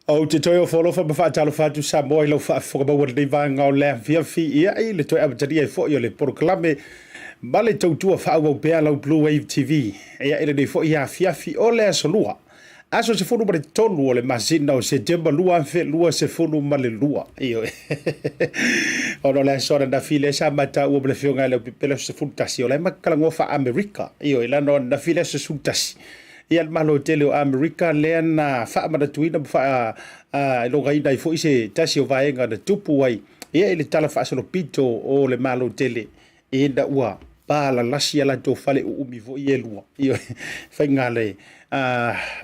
Ou te toe ofo alofa ma faatalofa atu Samoa i lau faafofoga maua i lenei vaega o le afiafi ia i le toe amatalia ai foi o le polokalame ma le tautua faaauau pea lau Blue Wave TV ia i lenei foi afiafi o le aso lua aso 13 o le masina o Setema 2022. Ioe. Ona o le aso ananafi lea sa mataua ma le afioga ia Leaupepe le aso 11, o la e ma talanoa faa-Amerika. Ioe, leaga o ananafi le aso 11. Ia le Malo tele o Amerika lea na faamanatuina ma faailogaina ai foi se tasi o vaega na tupu ai ia i le tala faasolopito o le Malo tele ina ua palalasi a latou fale uumi foi e lua. Ioe, faiga le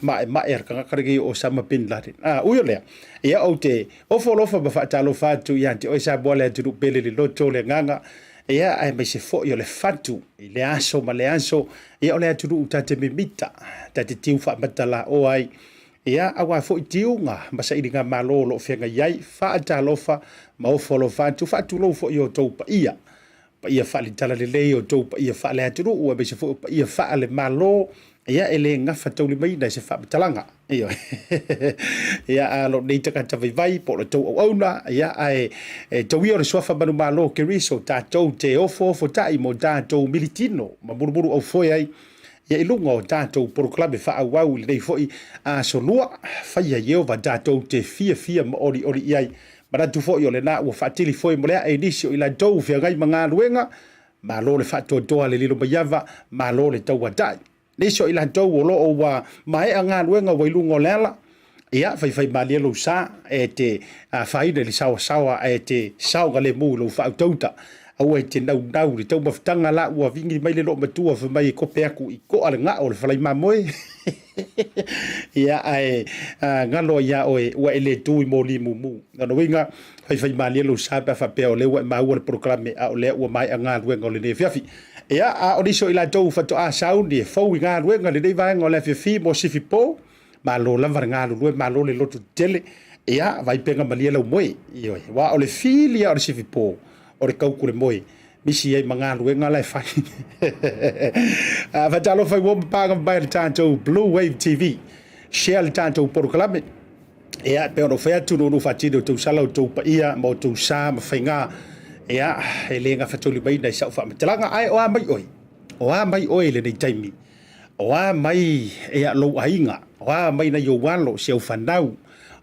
maemae a le tagata lenei o Osama Bin Laden. Ui o lea, ia ou te ofo alofa ma faatalofa atu ia te oe Samoa le atunuu pele le loto o le agaga, ia aemaise foi o le fatu i le aso ma le aso, ia o le atunuu ta te mimita, ta te tiu faamatalaoa ai. Ia, aua foi tiuga ma sailiga malo o lo o feagai ai, faatalofa ma ofo alofa atu, faatulou foi i outou paia, paia faale-talalelei, outou paia faale-atunuu, aemaise foi o paia faale-malo, ia, e le gafataulimaina i se faamatalaga. Ioe. Ia, a lou nei tagata vaivai po o le tou auauna, ia, ae e tauia o le suafa manumalo o Keriso, tatou te ofoofotai mo tatou militino ma mulumulu aufoe ai, ia i luga o tatou polokalame faaauau i lenei foi aso lua, faia Ieova tatou te fiafia ma olioli i ai. Manatu foi o lena ua faatili foe mo le ae i nisi o i latou feagai ma galuega, malo le faatoatoa le lilo maiava, malo le tauatai. Nisi o i latou o lo o ua maea galuega ua i luga o le ala, ia faifaimalie lou sa e te afaina i le saoasaoa ae te saogalemu i lou faautauta. Aua e te naunau i le taumafataga la ua vigi mai le loomatua fai mai e kope aku i koa le gao o le falai mamoe. Ia ae galo ai iā oe ua e le tu i moli mumu. Lona uiga, faifaimalie lou sa pe a faapea o lea ua e maua le polokalame a o lea ua maea galuega o lenei afiafi. Ia, a o nisi o i latou faatoa sauni e fou i galuega i lenei vaega o le afiafi mo sifi po, Malo lava le galulue, malo le loto tetele. Ia, vaipega malie lau moe. Ioe, aua o le fili lava o le sifipo, o le kauku le moe. Misi ai ma galuega la e fai. Faatalofa i uo ma paga mai le tatou Blue Wave TV. Share le tatou polokalame. Ia, pei ona ou fai atu, nuunuu faatini outou sala, outou paia ma outou sa ma faiga. Ia, e le gafataulimaina i sau faamatalaga. Ae o a mai oe? O a mai oe i lenei taimi? O a mai ia lou aiga, o a mai nai ou alo, si au fanau,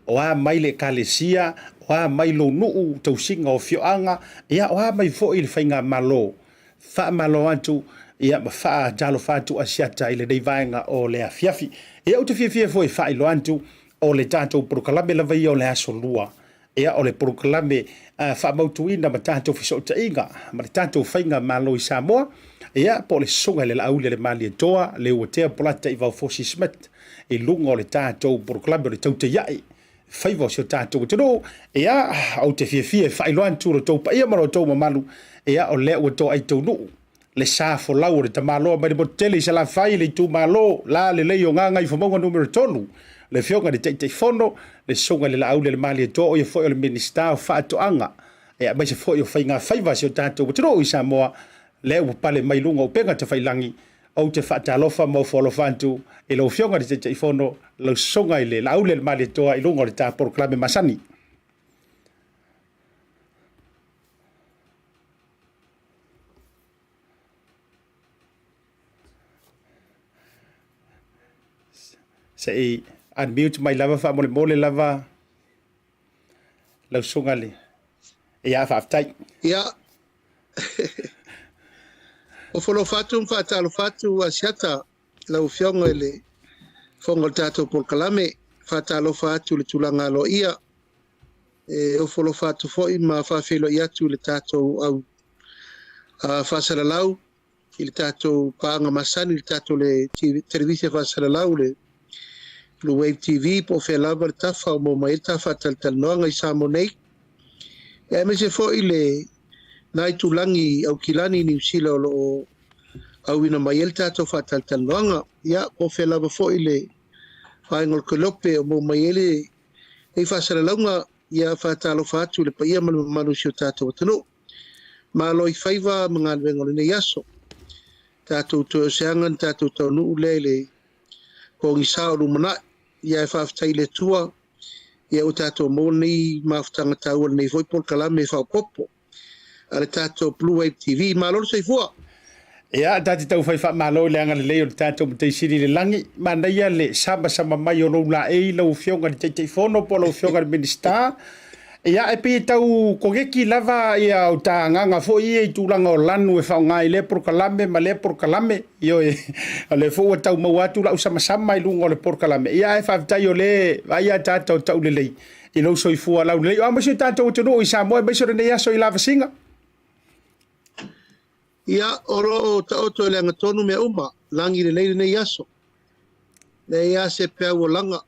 o a mai le ekalesia, o a mai lou nuu, tausiga o afioaga, ia o a mai foi le faigamalo. Faamalo atu ia ma faatalofa atu Asiata i lenei vaega o le afiafi. Ia ou te fiafia foi e faailoa atu o le tatou polokalame lava ia o le aso lua. Ia o le polokalame faamautuina ma tatou fesootaiga ma le tatou faigamalo i Samoa, ia po o le Susuga i le Laauli a le Malietoa, Leuatea Polata Ivaofosi Smith i luga o le tatou polokalame o le Tautaia'i Faiva o si o tatou atunuu. Ia ou te fiafia e faailoa atu lo outou paia ma lo outou mamalu, ia o lea ua toai taunuu le sa folau o le tamaloa mai le motu tele i Salafai, le itumalo la lelei o Gagaifomauga numera 3, le afioga i le Taitaifono, le Susuga i le Laauli a le Malietoa, o ia foi o le Minisita o Faatoaga, aemaise foi o Faiga Faiva a si o tatou atunuu i Samoa, lea ua pale mai luga o upega tafailagi. Ou te faatalofa ma ofo alofa atu i lau Afioga i le Taitaifono, lau Susuga i le Laauli a le Malietoa i luga o le ta polokalame masani. Se i unmute mai lava faamolemole lava lau susuga le ia faafetai. Ia. Ofo alofa atu ma faatalofa atu Asiata lau Afioga i le Fofoga o le tatou polokalame. Faatalofa atu i le tulaga aloaia. E ofo alofa atu foi ma faafeiloai atu i le tatou au faasalalau i le tatou paaga masani, le tatou le televise faasalalau, le Blue Wave TV, po o fea lava le tafa o maua mai ai le ta faatalatalanoaga i Samoa nei. Ia, aemaise foi le na itulagi Aukilani, Niu Sila o lo o auina mai ai le tatou faatalatalanoaga. Ia, po o fea lava foi le vaega o le Kelope o maua mai ai le Nei faasalalauga, ia faatalofa atu i le paia ma le mamalu o si o tatou atunuu. Malo i faiva ma galuega o lenei aso. Tatou toe oseaga na tatou taunuu lea i le pogisa o lumanai. Ia e faafetai i le Atua Ia ua tatou maua lenei mafutaga taua i lenei foi polokalame faaopoopo a le tatou Blue Wave TV. Malo le soifua! Ia, ta te tau fai faamalo i le agalelei o le tatou Matai Sili i le lagi. Manaia le samasama mai o lou laei lau Afioga i le Taitaifono po o lau Afioga i le Minisita. Ia, e pei e tau koneki lava ia o ta agaga foi ia i tulaga o lanu e faaaoga i lea polokalame ma lea polokalame. Ioe, o lea foi ua tau maua atu lau samasama i luga o le polokalame. Ia, ae faafetai o lea e vaai a tatou taulelei i lou soifua laulelei. O a mo si o tatou atunuu i Samoa aemaise o lenei aso i Lavasiga? Ia, o lo o taoto i le agatonu mea uma, lagi lelei lenei aso. Leai lava se peau o laga,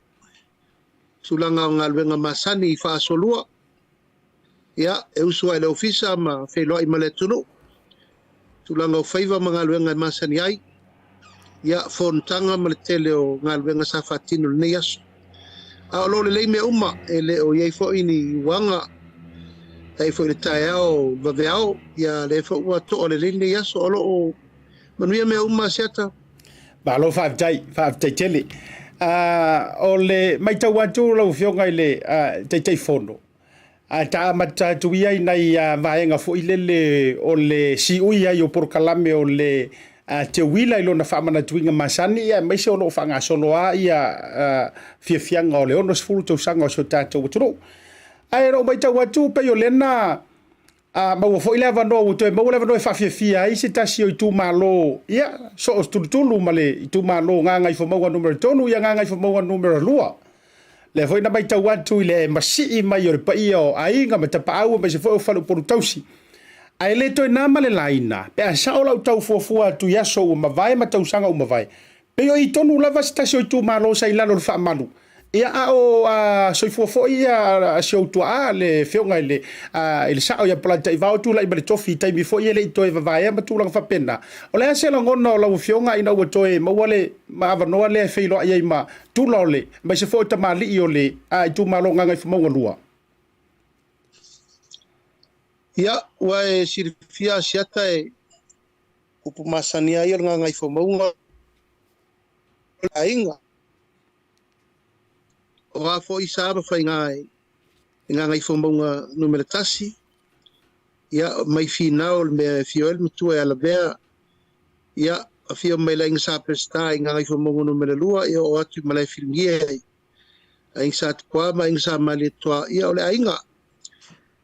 tulaga o galuega masani i faasolua. Ia, e usu lava i le ofisa ma feiloai ma le atunuu, tulaga o faiva ma galuega e masani ai, ia, fonotaga ma le tele o galuega sa faatino i lenei aso. A o lo o lelei mea uma, e le o i ai foi ni uaga, tai foi i le taeao vaveao, ia lea foi ua toa lelei lenei aso, o lo o manuia mea uma Asiata. Malo faafetai, faafetai tele. O le matau atu lau Afioga i le Taitaifono, ae ta amata atu ia i nai vaega foi lele o le siui ai o polokalame o le teuila i lona faamanatuina masani, aemaise o lo o faagasolo lava ia fiafiaga o le 60 tausaga o si o tatou atunuu. Ae o lou matau atu pei o lea na maua foi le avanoa, ua toe maua le avanoa e faafiafia ai se tasi o itumalo, ia, sootulutulu ma le itumalo Gagaifomauga Nu.3, ia Gagaifomauga Nu.2. Lea foi na matau atu i le masii mai o le paia o aiga ma tapaau aemaise foi o faleupolu tausi. Ae le toe na ma le laina, pe a sao lau tau fuafua atu i aso ua mavae ma tausaga ua mavae, pei o i tonu lava se tasi o itumalo sa i lalo o le faamalu. Ia, a o soifua foi si ou tuaa le afioga i le Sao ia Polataivao tulai ma le tofi i taimi foi e le i toe vavaea ma tulaga faapena. O le a se lagona o lau afioga ina ua toe maua le avanoa lea e feiloai ai ma tula o le, aemaise foi o tamalii o le itumalo Gagaifomauga 2? Ia, ua e silafia Asiata e upu masani ai o le Gagaifomauga o le aiga. O a foi sa ma faiga i Gagaifomauga Nu.1, ia, mai finau o le mea e afio ai le matua ia Lavea, ia, afio mai le aiga Sa Peseta i Gagaifomauga Nu.2, ia oo atu i Malaefiligia i aiga Sa Tupua ma aiga Sa Malietoa, ia o le aiga.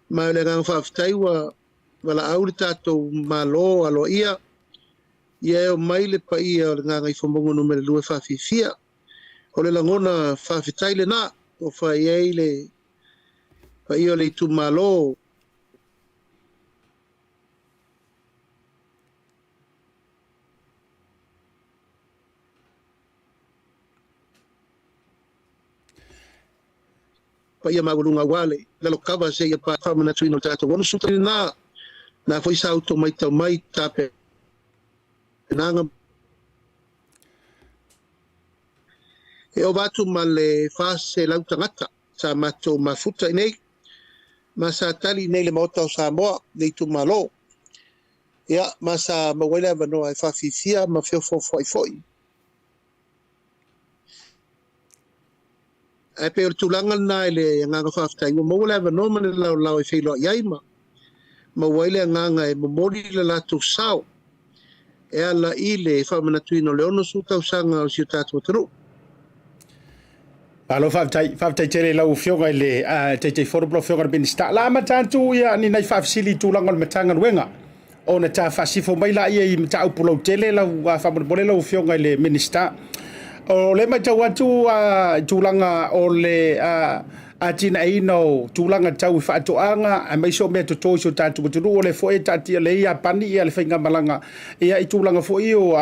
Ma o le agaga faafetai ua valaau le tatou Malo aloaia, ia e omai le paia o le Gagaifomauga Nu.2 e faafiafia. O le lagona faafetai lena ua fai ai le paia o le itumalo. Paia maualuga aua le lalokava seia paia faamanatuina o le tatou 60 lena na foi sa outou matau mai tapenaga. E ova atu ma le 400 tagata sa matou mafuta i nei, ma sa tali i nei le Maota o Samoa, le itumalo. Ia, ma sa maua ai le avanoa e faafiafia ma feofoofoai foi. Ae pei o le tulaga lena i le agaga faafetai, ua maua le avanoa ma le laolao e feiloai ai ma maua ai le agaga e momoli le latou sao e ala i le faamanatuina o le 60 tausaga o si o tatou atunuu. Malo faafetai, faafetai tele i lau Afioga i le Taitaifono ma lau Afioga i le Minisita. La amata atu ia ni nai faafesili i tulaga o le Matagaluega ona ta faasifo mai laia i mataupu lautele lau faamolemole lau Afioga i le Minisita. O lea matau atu i tulaga o le atinaeina o tulaga tau i faatoaga aemaise o mea toto i si o tatou atunuu, o lea foi e taatia lea i Iapani ia le faigamalaga ia i tulaga foi o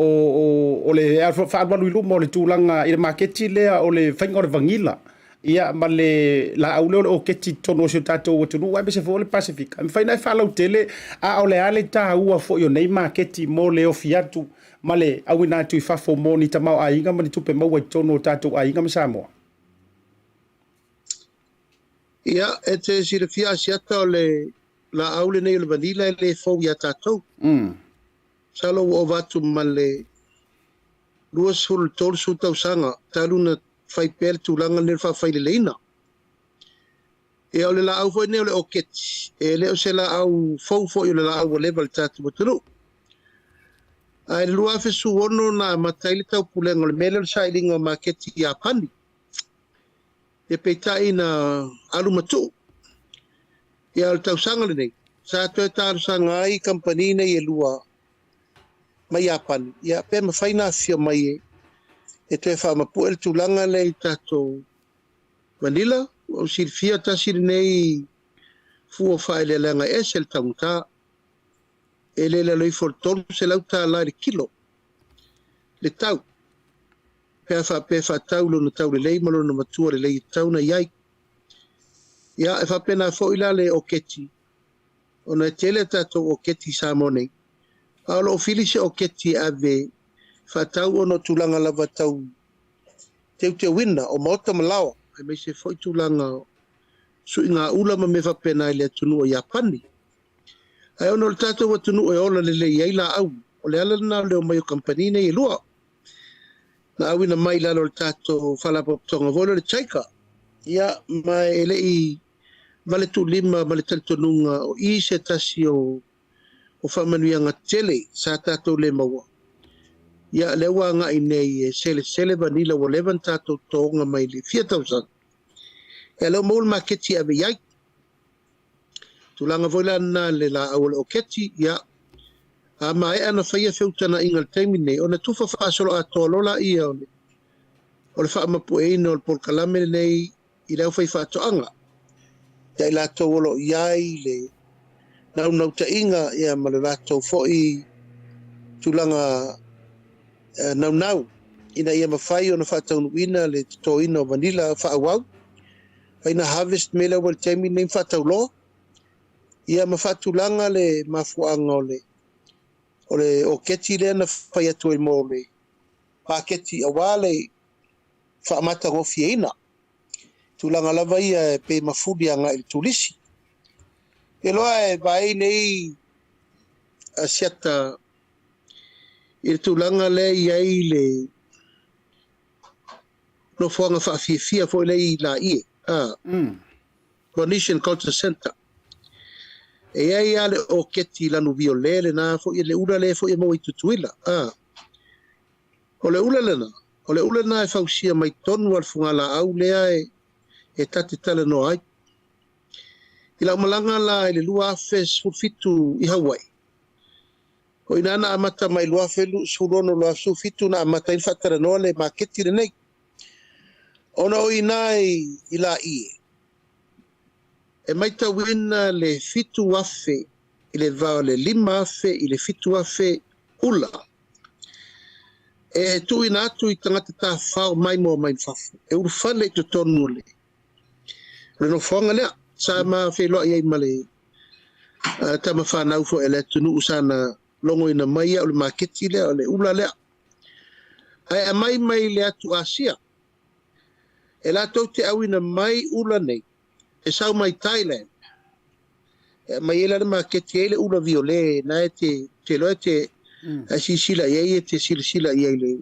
o le faaalualu i luma o le tulaga i le maketi lea o le faiga o le vanilla ia ma le laau lea o le oketi i totonu o si o tatou atunuu aemaise foi o le Pasefika. E mafai ona e faalautele a o le a le taua foi o nei maketi mo le ofi atu ma le auina atu i fafo mo ni tamaoaiga ma ni tupe maua i totonu o tatou aiga ma Samoa. Ia, e te silafia Asiata o le laau lenei o le vanilla e le fou iā tatou. Masalo ua ova atu ma le 20 i le 30 tausaga talu ona fai pea le tulaga lenei o le faafaileleina. Ia, o le laau foi lenei o le oketi, e le o se laau fou foi, o le laau ua leva i le tatou atunuu. Ae i le 2016 na amata ai le taupulega o le mea lea o le sailiga o maketi i Iapani. Ia peitai na alu ma tuu. Ia o le tausaga lenei, sa toe talosaga ai kamupani nei e lua mai Iapani, ia pe mafai ona afifio mai e toe faamapue le tulaga lea i tatou vanilla. Ua ou silafia tasi lenei fua o faaeleeleaga e ese le taugata. E le i lalo ifo o le $300 i le kilo le tau, pe a faapea e faatau i lona tau lelei ma lona matua lelei e tatau ona i ai. Ia, e faapena foi la le oketi, ona e tele a tatou oketi i Samoa nei, a o lo o fili se oketi e ave faatau ona o tulaga lava tau teuteuina o maota ma laoa, aemaise foi tulaga o suiga ula ma mea faapena i le atunuu o Iapani. Ae ona o le tatou atunuu e ola lelei ai laau, o le ala lena o le omai o kamupani nei e lua, na auina mai i lalo o le tatou faalapotopotoga foi lea o le JICA. Ia, ma e le i valetuulima ma le talitonuga o i se tasi o faamanuiaga tele sa tatou le maua. Ia, lea ua agai nei e selesele vanilla ua leva ona tatou totoga mai le fia tausaga. Ia, lea ua maua le maketi e ave i ai. Tulaga foi la lena i le laau o le oketi, ia, a maea ona faia feutagaiga i le taimi lenei, ona tufa faasoloatoa loa laia o le faamapueina o le polokalame lenei i le aufaifaatoaga, ia i latou o lo o i ai le naunautaiga ia ma le latou foi tulaga naunau ina ia mafai ona faataunuuina le totoina o vanilla faaauau, fai na harvest me lea ua i le taimi lenei ma faatauloa, ia ma faatulaga le mafuaaga o le oketi lea na fai atu ai mo le maketi aua le faamatagofieina. Tulaga lava ia e pei mafuli agai i le turisi. E loa e vaai nei Asiata i le tulaga lea e i ai le nofoaga faafiafia foi lea i Laie, Polynesian Culture Centre. E i ai lava le oketi lanu viole lena foi, le ula lea foi e maua i Tutuila. O le ula lena, o le ula lena e fausia mai tonu a le fugalaau lea e ta te talanoa ai. I lau malaga la i le 2017 i Hawaii, o ina na amata mai 2016 2017 na amata ai na faatalanoa le maketi lenei. Ona o ina i Laie, e matauina le 7,000 i le va o le 5,000 i le 7,000 ula e tuuina atu i tagata tafafao maimoa mai fafo e ulufale i totonu o le nofoaga lea. Sa ma feiloai ai ma le tama fanau foi a le atunuu sa na logoina mai au le maketi lea o le ula lea. Ae aumai mai le atu Asia, e latou te auina mai ula nei e sau mai Thailand. E aumai ai la le maketi ai le ula viole na e te loa te a silasila i ai e te silasila i ai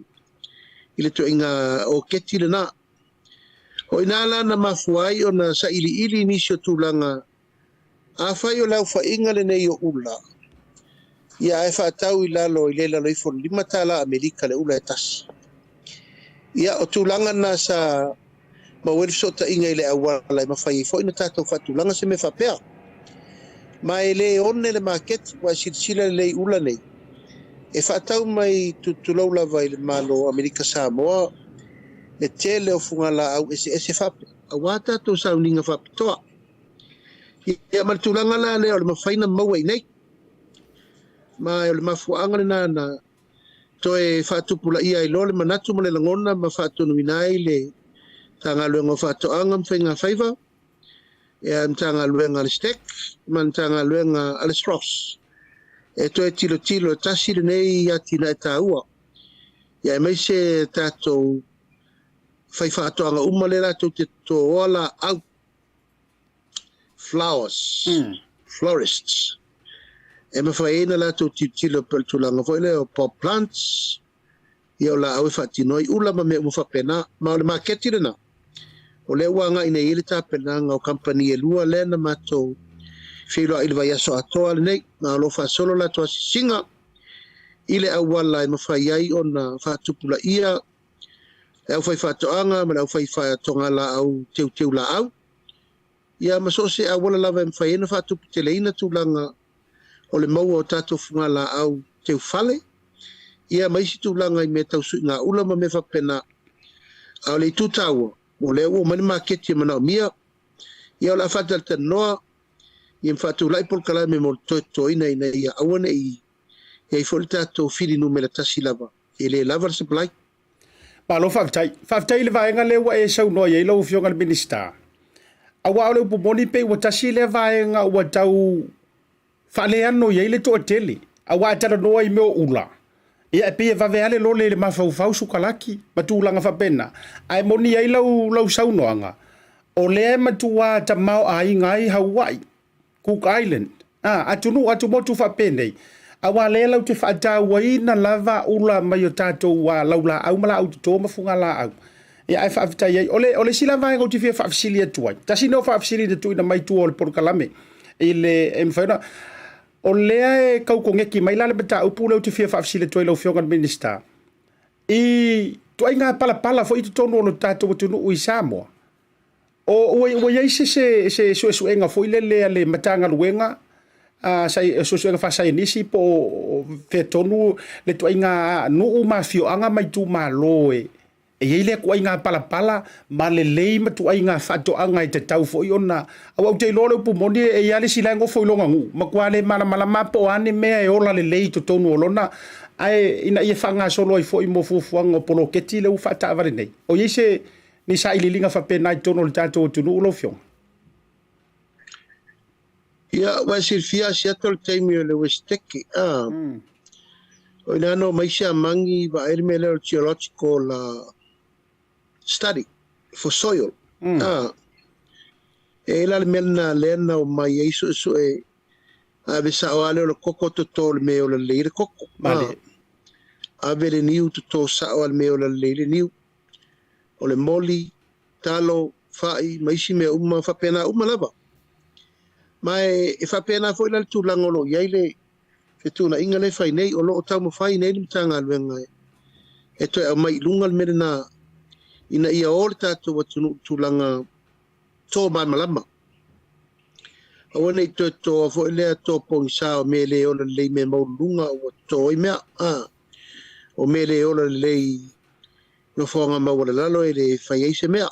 i le toaiga oketi lena. O ina la na mafua ai ona sailiili nisi o tulaga, afai o le aofaiga lenei o ula, ia ae faatau i lalo i le lalo ifo o le $5 Amerika le ula e tasi. Ia o tulaga na sa maua ai le fesootaiga i le auala e mafai ai foi ona tatou faatulaga se mea faapea. Ma e le one le maketi, ua e silasila lelei ula nei, e faatau mai tutulou lava i le Malo o Amerika Samoa le tele o fugalaau eseese faapea, aua tatou sauniga faapitoa. Ia ma le tulaga la lea o le mafai ona maua i nei. Ma o le mafuaaga lena na toe faatupulaia ai loa le manatu ma le lagona ma faatonuina ai le Matagaluega o Faatoaga ma Faiga Faiva, ia le Matagaluega a le STEC ma le Matagaluega a le SROS e toe tilotilo e tasi lenei atinae taua. Ia aemaise tatou faifaatoaga uma lea latou te totoa laau, flowers, florists, e mafai ai ona latou tilotilo pei o le tulaga foi lea o pot plants, ia o laau e faatino ai ula ma mea uma faapena. Ma o le maketi lena, O lea ua agai nei i ai le tapenaga o kamupani e lua lea na matou feiloai i le vaiaso atoa lenei, ma o lo o faasolo latou asiasiga i le auala e mafai ai ona faatupulaia le aufaifaatoaga ma le aufaitoga-laau teuteu laau, ia ma so o se auala lava e mafai ai ona faatuputeleina tulaga o le maua o tatou fugalaau teufale, ia ma isi tulaga i mea tau suigaula ma mea faapena. A o le itu taua, o lea ua omai le maketi e manaomia, ia o le a faatalatalanoa ia ma faatulai polokalame mo le toe totoina ina ia aua ne i i ai foi le tatou fili numera tasi lava, e le lava le supply. Malo faafetai. Faafetai i le vaega lea ua e saunoa i ai lau Afioga i le Minisita. Aua o le upu moni pei ua tasi lea vaega ua tau faaleano i ai le toatele. Aua a talanoa i mea o ula, ia e pei e vave lava le lole i le mafaufau sukalaki ma tulaga faapena. Ae moni ai lau, lau saunoaga, o lea e matua tamaoaiga ai Hawaii Cook Island, a, atunuu atumotu faapenei, aua lea latou te faatauaina lava ula mai o tatou a, laulaau ma laau toto ma fugalaau. Ia ae faafetai ai. O le, o le isi la vaega ou te fia faafesili atu ai, tasi lea o faafesili na tuuina mai tua o le polokalame i le, e mafai ona, o lea e tau koneki mai la le mataupu lea ou te fia faafesili atu ai i lau Afioga i le Minisita, i ituaiga palapala foi i totonu o le tatou atunuu i Samoa, O, ua, ua i ai se, se, se suesuega foi lele a le Matagaluega a suesuega faasaienisi po o fea tonu le ituaiga nuu ma afioaga ma itumalo e, e i ai lea ituaiga palapala ma lelei ma ituaiga faatoaga e tatau foi ona. Aua ou te iloa o le upu moni e i ai lava le isi la e nofo i lona nuu, matua le malamalama lava po o a ni mea e ola lelei i totonu o lona, ae ina ia faagasolo ai foi mo fuafuaga o poloketi lea ua faataavale nei. O i ai se ni sailiiliga faapena i totonu o le tatou atunuu lau Afioga? Ia, ua e silafia asiata o le taimi o le Uesetete, a. O i ina na omai Siamani vaai le mea lea o le geological study for soil, a. E i ai la le mea lena lea na omai ai suesue ave sao lava lea o le koko toto o le mea e ola lelei ai le koko, a. Ave le niu toto sao lava i le mea e ola lelei ai le niu. O le moli, talo, fai ma isi mea uma, faapena uma lava. Ma e faapena foi la le tulaga o lo o i ai le fetuunaiga lea e fai nei, o lo o taumafai nei le Matagaluega e toe aumai i luga le mea lena ina ia o le tatou atunuu i tulaga to malamalama. Aua ne i toe totoa foi lea to pogisa o mea e le ola lelei mea maualuluga ua toto ai mea, o mea e le ola lelei nofoaga maualalalo e le fai ai se mea.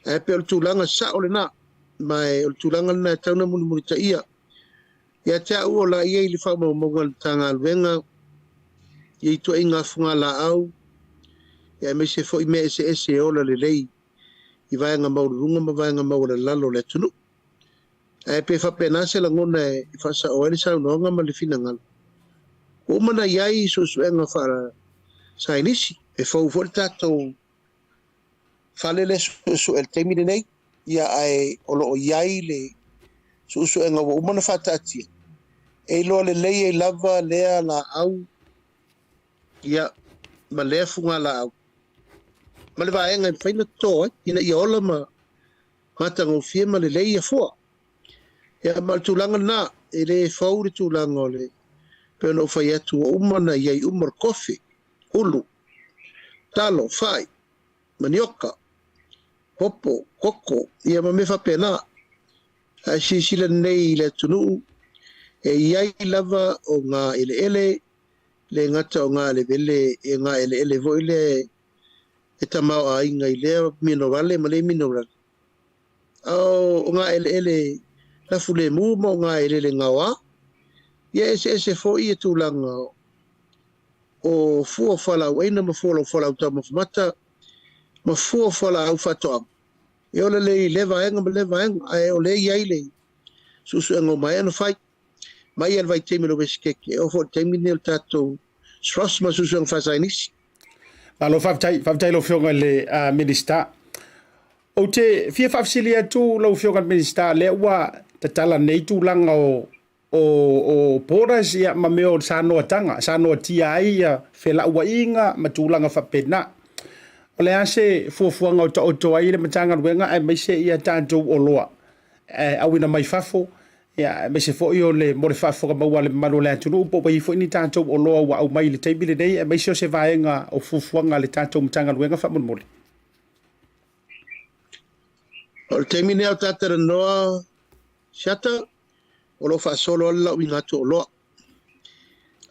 Ae pei o le tulaga sao lena, ma o le tulaga lena e tatau ona mulimulitaia. Ia te au o la ia i le faamaumauga a le Matagaluega i ituaiga fugalaau, ia aemaise foi mea eseese e ola lelei i vaega maualuluga ma vaega maualalalo o le atunuu. Ae pe faapena se lagona e faasao ai le saunoaga ma le finagalo. Ua uma ona i ai suesuega faasaienisi, e fou foi le tatou fale lea suesue i le taimi lenei, ia ae o lo o i ai le suesuega ua uma ona faataatia, e iloa lelei ai lava lea laau ia ma lea fugalaau ma le vaega e mafai ona toto ai ina ia ola ma matagofie ma lelei ia fua. Ia, ma o le tulaga lena, e le fou le tulaga o le, pei ona ou fai atu, ua uma ona i ai uma le kofe, ulu, talo, fai, manioka, popo, koko, ia ma mea faapena. Ae silasila nei i le atunuu, e i ai lava o ngā eleele, le gata o ngā elevele, e ngā eleele foi lea e tamaoaiga i lea minerale ma lea minerale. A o ngā eleele lafu lemu ma o ngā eleele gaoā, ia eseese foi ia tulaga o fua o fualaau aina ma fua o fualaau taumafa mata ma fua o fualaau faatoaga. E ola lelei i lea vaega ma lea vaega, ae o lea e i ai le suesuega ua maea ona fai. Mai lava i le vaitaimi o le Uesetete, e oo foi i le taimi lenei o le tatou SROS ma suesuega faasaienisi. Malo faafetai, faafetai i lau Afioga i le Minisita. Ou te fia faafesili atu lau Afioga i le Minisita, lea ua tatala nei tulaga o o, o borders ia, ma mea o sanoataga, sanoatia ai ia felauaiga ma tulaga faapena. O le a se fuafuaga o taoto ai le Matagaluega aemaise ia tatou oloa e auina mai fafo, ia, aemaise foi o le mo le faafofoga maua a le mamalu o le atunuu, po ua i ai foi ni tatou oloa ua aumai i le taimi lenei, aemaise o se vaega o fuafuaga a le tatou Matagaluega faamolemole? O le taimi lenei o ta talanoa, Siata, o lo o faasolo lava le lauina atu o oloa.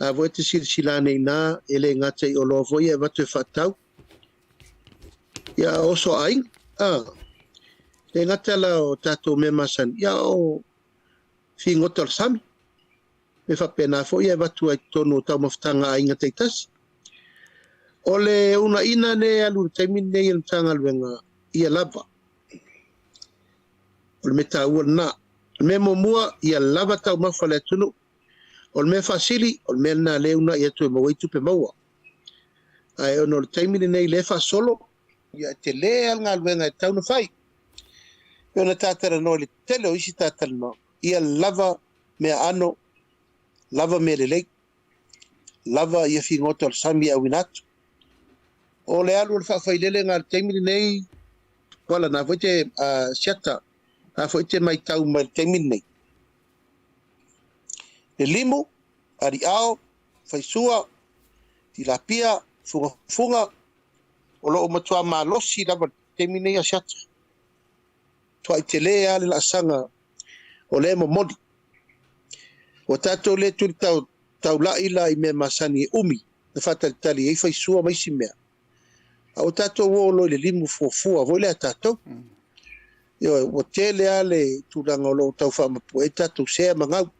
A foi e te silasila ane i ina, e le gata i oloa foi e avatu e faatau, ia oso a aiga. A, le gata la o tatou mea masani, ia o figota o le sami. Me faapena foi e avatu ai i totonu o taumafataga a aiga taitasi. O le uunaina lea e alu i le taimi lenei e le Matagaluega, ia lava. O le mea taua lena. O le mea muamua, ia lava taumafa a le atunuu. O le mea faasili, o le mea lena lea e uunai atu e maua ai tupe maua. Ae ona o le taimi lenei lea e faasolo, ia e tele lava le galuega e tatau ona fai. E pei ona ta talanoa i le tele o isi ta talanoa, ia lava meaano, lava mea lelei, lava ia figota o le sami e auina atu. O le alu o le faafailelega i le taimi lenei, Tuala, na foi te Siata, na foi te matau mai i le taimi lenei. Le limu, aliao, faisua, tilapia, fugafuga, o lo o matua malosi lava i le taimi lenei a Siata. Tuai tele lava le laasaga o lea e momoli. Ua tatou le tuli taulai la i mea masani e umi na faatalitali ai faisua ma isi mea. A ua tatou o loa i le limu fuafua foi lea a tatou. Ioe, ua tele lava le tulaga o lo o tau faamapue ai tatou sea ma gau,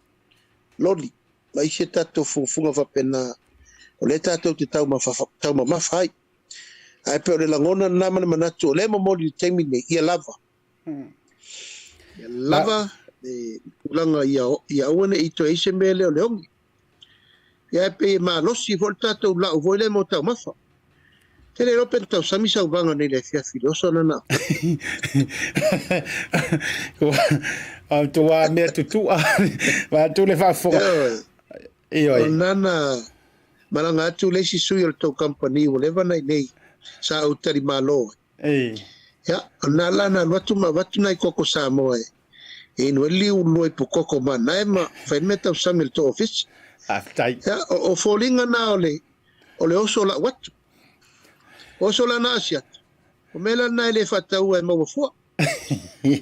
loli, ma isi a tatou fugafuga faapena, o lea tatou te taumamafa ai. Ae pei o le lagona lena ma le manatu o lea e momoli i le taimi lenei, ia lava. Ia lava le tulaga ia aua ne i toe i ai se mea lea o le ogi. Ia ae pei e malosi foi le tatou lau foi lea mo taumafa. Te le iloa pe na tausami sauvaga nei i le afiafi i le oso lana. Tua mea tutua, vaeatu le faafofoga. Ioe. O lena na malaga atu le isi sui o le tou kamupani ua leva ona i inei sa ou talimalo ai. Ia, o lena la na alu atu ma avatu nai koko Samoa e inu ai le liu ulua ipu koko manae ma fai le mea tausami a le tou ofisa. Faafetai. Ia, o foliga na o le o le oso lau atu. Oso la na asi atu. O mea la lena e le faataua e maua fua.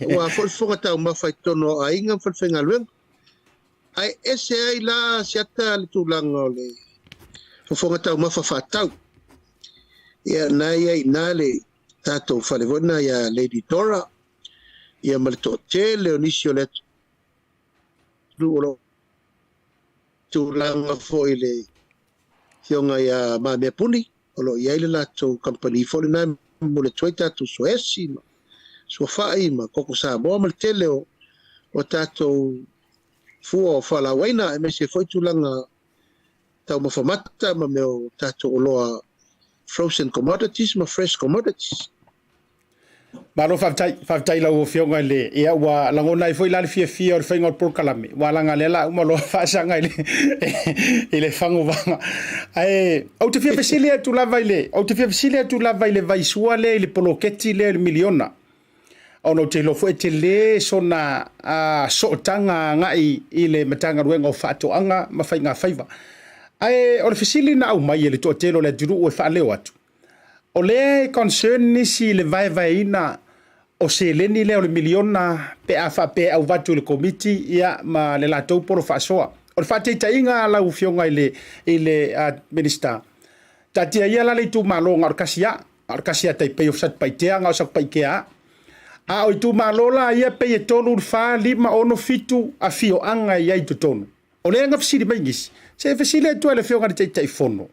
Aua foi le fofoga taumafa i totonu o aiga ma falefaigaluega. Ae ese ai la Asiata le tulaga o le fofoga taumafa faatau. Ia, na i ai i ina le tatou fale foi lena ia Lady Dora, ia ma le toatele o nisi o le atunuu o lo o tulaga foi i le afioga ia Mamea Puni, o lo o i ai le latou kamupani foi lena e momoli atu ai tatou suaesi ma suafa'i ma koko Samoa ma le tele o tatou fua o fualaauaina, aemaise foi tulaga taumafa mata ma mea o tatou oloa frozen commodities ma fresh commodities. Malo faafetai, faafetai i lau Afioga i le, ia ua lagona ai foi la le fiafia o le faiga o le polokalame, ua leaga lea la uma loa faasaga i le i le fagovaga. Ae ou te fia fesili atu lava i le, ou te fia fesili atu lava i le vaisua lea i le poloketi lea i le miliona, ona ou te iloa foi e tele sona sootaga agai i le Matagaluega o Faatoaga ma Faigafaiva. Ae o le fesili na aumai e le toatele o le atunuu e faaleo atu, O lea e concern nisi i le vaevaeina o seleni lea o le miliona pe a faapea e auvatu i le Komiti ia ma le latou polo faasoa. O le faataitaiga a lau Afioga i le i le Minisita, taatia ia la le itumalo na o le tasi a, na o le tasi a tai pei o Satupaitea na o Satupaitea a. A o itumalo la ia pei e 3, 4, 5, 6, 7 afioaga e i ai i totonu. O lea na fesili mai nisi, se fesili atu ai le Afioga i le Taitaifono,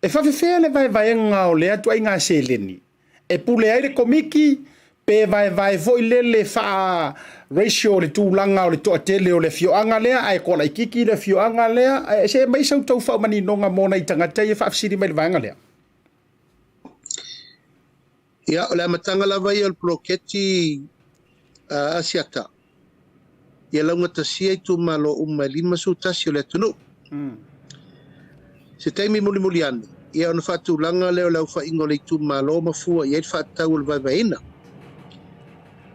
E faafefea le vaevaega o lea ituaiga seleni? E pule ai le Komiti pe vaevae foi lele faa ratio le tulaga o le toatele o le afioaga lea ae toa laitiiti le afioaga lea? Ae se aumai sa outou faamaninoga mo nai tagata ia e faafesili mai i le vaega lea. Ia, o le amataga lava ia o le poloketi a Asiata, ia laugatasia itumalo uma e 51 o le atunuu. Se taimi mulimuli ane, Ia ona faatulaga lea o le aofaiga o le itumalo ma fua i ai le faatatau o le vaevaeina.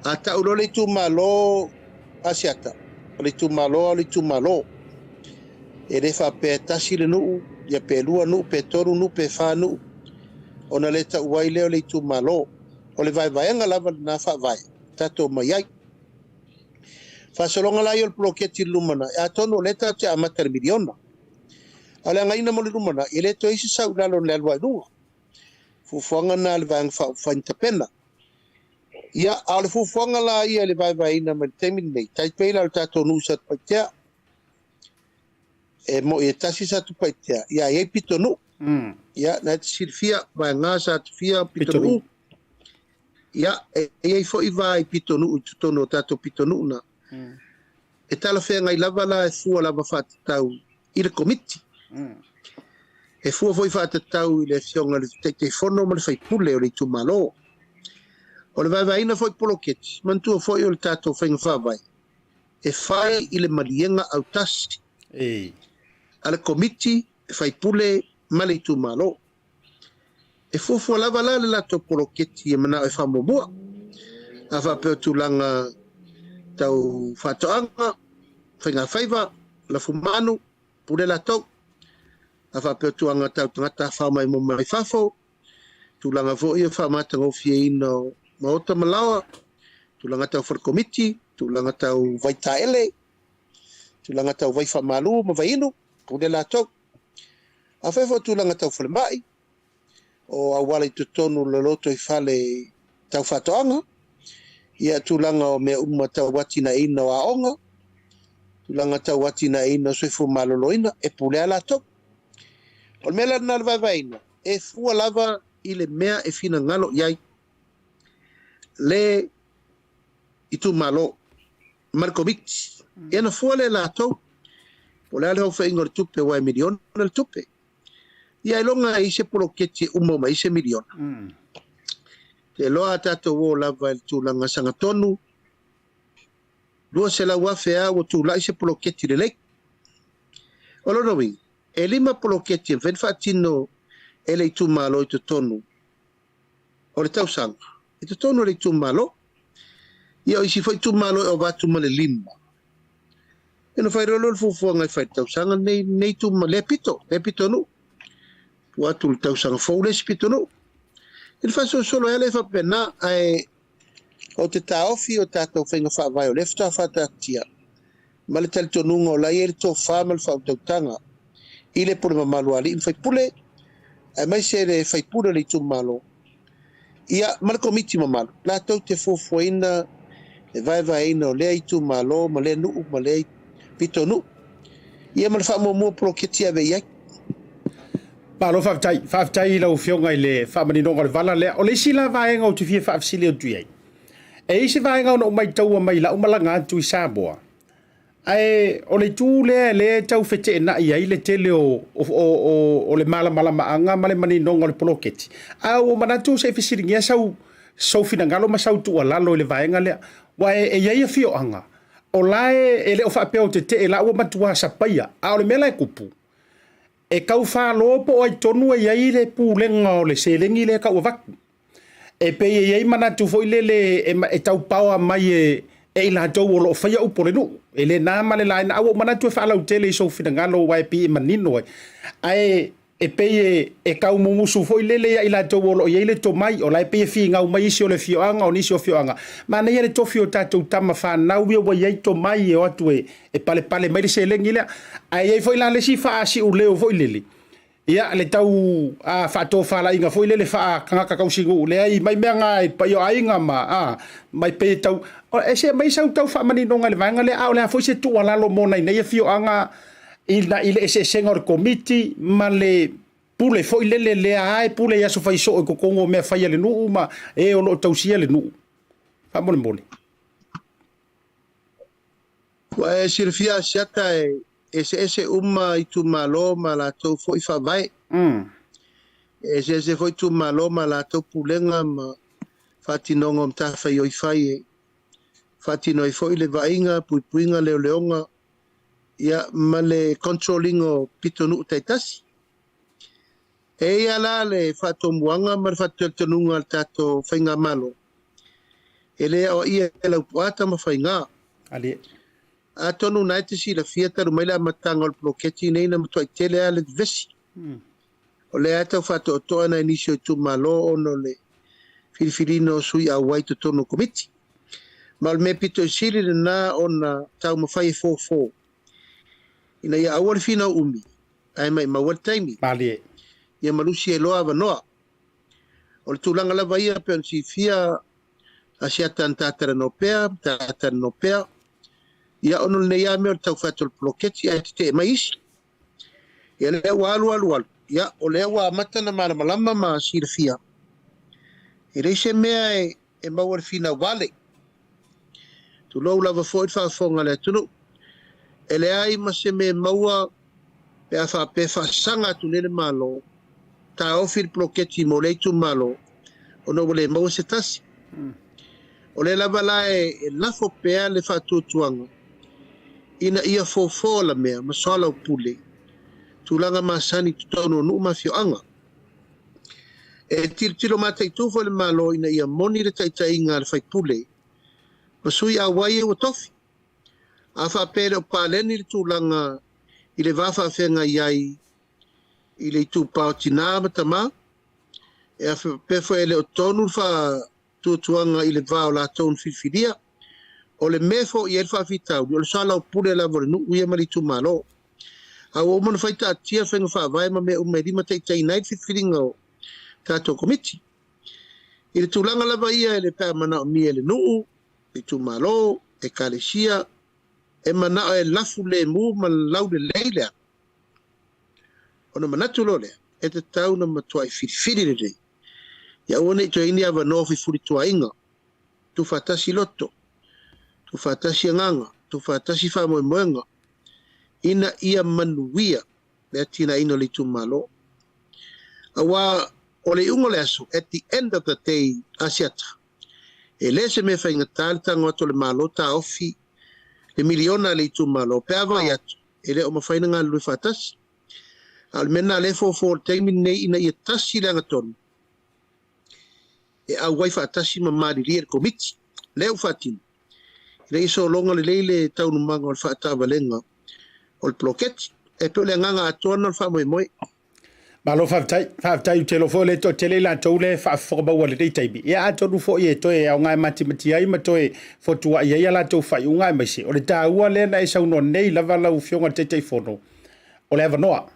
A tau loa le itumalo Asiata, o le itumalo lava o le itumalo. E le faapea e tasi le nuu, ia pe lua nuu, pe tolu nuu, pe fa nuu, ona le tau ai lea o le itumalo. O le vaevaega lava lena faavae tatou omai ai. Faasologa la ia o le poloketi i le lumanai, atonu o lea tatou te amata i le miliona. A o le againa mo le lumanai, e le toe i ai se sau i lalo o le alu a i luga. Fuafuaga lena a le Vaega Faaupufai na tapena. Ia, a o le fuafuaga la ia i le vaevaeina mai le taimi lenei, tai pei la o le tatou nuu i Satupaitea. E moi e tasi Satupaitea, ia e i ai pitonuu. Ia, na e te silafia, vaega Satufia, pitonuu. Ia, e i ai foi va i pitonuu i totonu o tatou pitonuu na. E talafeagai lava la e fua lava faatatau i le Komiti. E fua foi faatatau i le Afioga i le Taitaifono ma le Faipule o le itumalo. O le vaevaeina foi poloketi, manatua foi o le tatou faiga faavae, e fai i le maliega autasi a le Komiti, Faipule ma le itumalo. E fuafua lava la le latou poloketi e manao e faamuamua. A faapea o tulaga tau faatoaga, faigafaiva, lafumanu, pule latou. A faapea o tulaga tau tagata afao mai mai fafo, tulaga foi o faamatagofieina o maota ma laoa, tulaga tau fale komiti, tulaga tau vaitaele, tulaga tau vai faamalu ma vaiinu, pule latou. Afai foi o tulaga tau falemai, o auala i totonu o le lotoifale tau faatoaga, ia tulaga o mea uma tau atinaeina o aoga, tulaga tau atinaeina o soifua maloloina, e pule lava latou. O le mea la lena o le vaevaeina, e fua lava i le mea e finagalo i ai le itumalo ma le Komiti. Ia ona fua lea e latou, po o le a le aofaiga o le tupe, aua e miliona le tupe. Ia ailoga e i ai se poloketi e uma uma ai se miliona. Te iloa a tatou o lava i le tulaga sagatonu, 200,000 lava ua tulai se poloketi lelei. O lona uiga, e 5 poloketi e mafai ona faatino e le itumalo i totonu o le tausaga, i totonu o le itumalo. Ia o isi foi itumalo e ova atu ma le 5. Ia ona fai loa lea o le fuafuaga e fai i le tausaga lenei, lenei itumalo, lea pito, lea pitonuu. Tuu atu i le tausaga fou le isi pitonuu. I le faasolosolo ai lea faapena, ae ou te taofi o tatou faiga faavae o lea faatoa faataatia ma le talitonuga o la e i ai le tofa ma le faautautaga i le pule mamalu a alii ma faipule, aemaise le faipule o le itumalo, ia ma le komiti mamalu, latou te fuafuaina le vaevaeina o lea itumalo ma lea nuu ma lea pitonuu, ia ma le faamuamua poloketi e ave i ai. Malo faafetai. Faafetai i lau Afioga i le faamaninoga o le vala lea. O le isi la vaega ou te fia faafesili atu i ai, e i ai se vaega ona ou maitaua mai lau malaga atu i Samoa, ae o le itu lea lea e tau feteenai ai le tele o le malamalamaaga ma le maninoga o le poloketi. Ae ua manatu se i fesiligia sau finagalo ma sau tuualalo i le vaega lea. Aua e i ai afioaga, o la e le o faapea o tetee la ua matua sapaia, a o le mea la e tupu, e tau falo po o ai tonu e i ai le pulega o le seleni lea e tau avatu. E pei e i ai manatu foi lele e tau paoa mai e i latou o lo o faia upu o le nuu. E le na ma le laina, a ua ou manatu e faalautele i sou finagalo aua e pei e manino ai. Ae e pei e tau mumusu foi lele ia i latou o lo o i ai le tomai, o la e pei e finau mai isi o le afioaga, o nisi o afioaga. Manaia le tofi o tatou tama fanau ia ua i ai tomai e o atu e palepale mai le seleni lea. Ae i ai foi la le isi faasiuleo foi lele, ia le tau faatofalaiga foi lele faatagata tausinuu, leai mai mea na i paia o aiga ma mai pei e tau e se aumai sau tau faamaninoga i le vaega lea, a o le a foi se tuualalo mo nai nei afioaga i le eseesega o le komiti ma le pule foi lele lea e pule i aso fai soo i totonu o mea fai a le nuu ma e o lo o tausia le nuu. Faamolemole. Ua e silafia Asiata e eseese uma itumalo ma latou foi faavae. E eseese foi itumalo ma latou pulega ma faatinoga o matafaioi fai e faatino ai foi le vaaiga, puipuiga, leoleoga, ia ma le control ina o pitonuu taitasi. E i ai la le faatomuaga ma le faatuatunuga a le tatou faigamalo, e le aoaia e Laupua Tamafaiga. Malie. Atonu o na e te silafia talu mai le amataga o le poloketi nei na matuai tele lava le vevesi. O lea e tau faatoatoa nai nisi o itumalo ona o le filifiliina o sui auai i totonu o komiti. Ma o le mea pito i sili lena ona taumafai e fofo ina ia aua le finau umi ae maimau ai le taimi. Malie. Ia malusi ai loa avanoa. O le tulaga lava ia pei ona silafia Asiata na ta talanoa pea, ta talanoa pea. Ia ona o lenei lava mea o le tau fai atu o le poloketi ae tetee mai isi. Ia lea ua alu alu alu, ia o lea ua amata ona malamalama ma silafia, e leai se mea e maua i le finau vale. Tulou lava foi le faafofoga a le atunuu. E leai ma se mea e maua pe a faapea e faasaga atu nei le Malo, taofi le poloketi mo lea itumalo ona ua le maua se tasi. O lea lava la e lafo pea le faatuatuaga ina ia fofo la mea ma soalaupule tulaga masani i totonu o nuu ma afioaga. E tilotilo mataitu foi le Malo ina ia moni le taitaiga a le faipule ma sui auai e ua tofi. A faapea e le o paleni le tulaga i le va faafeagai ai i le itupa o tina ma tama, e faapea foi e le o tonu le faatuatuaga i le va o latou na filifilia. O le mea foi e i ai le faafitauli, o le soalaupule lava o le nuu ia ma le itumalo. A ua uma ona fai taatia faiga faavae ma mea uma e limataitaiina ai le filifiliga o tatou komiti. I le tulaga lava ia e le pe a manaomia e le nuu, le itumalo, ekalesia, e manao e lafu lemu ma laulelei le alu. Ona manatu loa lea, e tatau ona matuai filifili lelei, ia aua ne i toe i ai ni avanoa o fefulituaaiga, tuufaatasi loto, tuufaatasi agaga, tuufaatasi faamoemoega, ina ia manuia le atinaeina o le itumalo. Aua o le iuga o le aso, at the end of the day, Asiata, e le se mea faigata le tago atu o le Malo taofi le miliona a le itumalo, pe a vaai atu, e le o mafai ona galulue faatasi. A o le mea lena o lea e fofo i le taimi lenei ina ia tasi le agatonu e auai faatasi ma malilie le komiti. Lea ua faatino, ina ia sologa lelei le taualumaga o le faataavalega o le poloketi. E pei o le agaga atoa lena o le faamoemoe. Malo faafetai. Faafetai ou te iloa foi o lea e toatele i latou lea e faafofoga maua i lenei taimi. Ia atonu foi e toe aoga e matimati ai ma toe fotuai ai a latou faaiuga aemaise o le taua lea na e saunoa nei lava lau Afioga i le Taitaifono, o le avanoa.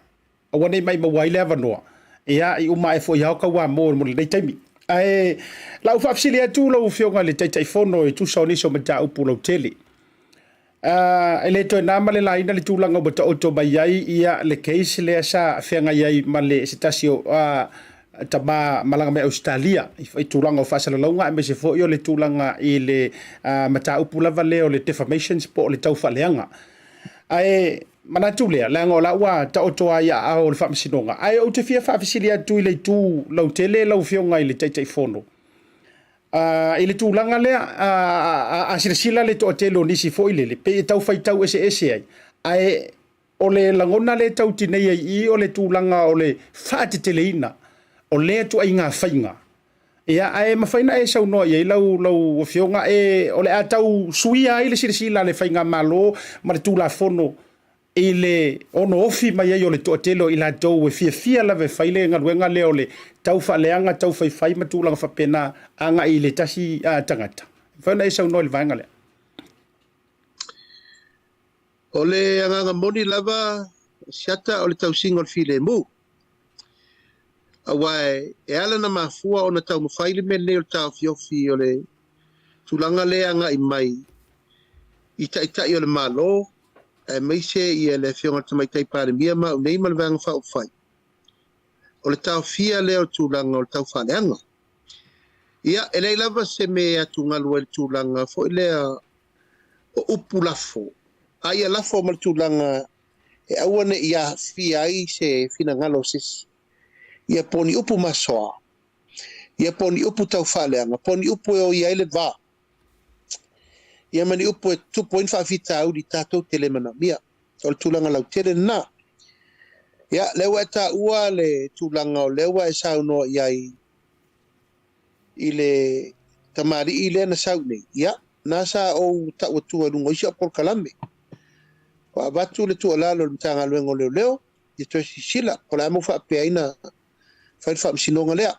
Aua ne i maimau ai le avanoa, ia i uma ae foi lava o tauamo mo lenei taimi. Ae o le a ou faafesili atu lau Afioga i le Taitaifono e tusa o nisi o mataupu lautele. E le toe na ma le laina le tulaga ua taoto mai ai ia le case lea sa feagai ai ma le se tasi o tama malaga mai Ausetalia i tulaga o faasalalauga aemaise foi o le tulaga i le mataupu lava lea o le defamations po o le taufaaleaga. Ae manatu lea, leaga o la ua taoto lava i aao o le Faamasinoga. Ae ou te fia faafesili atu i le itu lautele lau Afioga i le Taitaifono, I le tulaga lea, a silasila le toatele o nisi foi lele, pei e tau faitau eseese ai, ae o le lagona lea e tau tineia i i o le tulaga o le faateteleina o lea ituaiga faiga. Ia, ae mafai ona e saunoa i ai lau, lau Afioga, e, o le a tau suia ai le silasila a le Faigamalo ma le Tulafono i le ono ofi mai ai o le toatele o i latou e fiafia lava e fai le galuega lea o le tau faaleaga, tau faifai ma tulaga faapena agai i le tasi tagata. E mafai ona e saunoa i le vaega lea. O le agaga moni lava, Siata, o le tausiga o le filemu. Aua e ala ona mafua ona taumafai le mea lenei o le taofiofi o le tulaga lea agai mai i taitai o le Malo, aemaise ia le Afioga i le Tamaitai Palemia ma au nei ma le Vaega Faaupufai, o le taofia lea o le tulaga o le taufaaleaga. Ia, e leai lava se mea e atugalu ai i le tulaga foi lea o upu lafo, a ia lafo ma le tulaga e aua ne i aafia ai se finagalo o se isi, ia po o ni upu masoa, ia po o ni upu taufaaleaga, po o ni upu e oia ai le va, ia ma ni upu e tupu ai ni faafitauli tatou te le manaomia. O le tulaga lautele lena. Ia, lea ua e taua le tulaga o lea ua e saunoa i ai i le tamalii lea na sau nei. Ia, na sa ou tau atua i luga o isi au polokalame. Ua avatu le tuualalo i le Matagaluega o Leoleo, ia toe silasila, po o le a le mea ua faapea ai na fai le faamasinoga lea.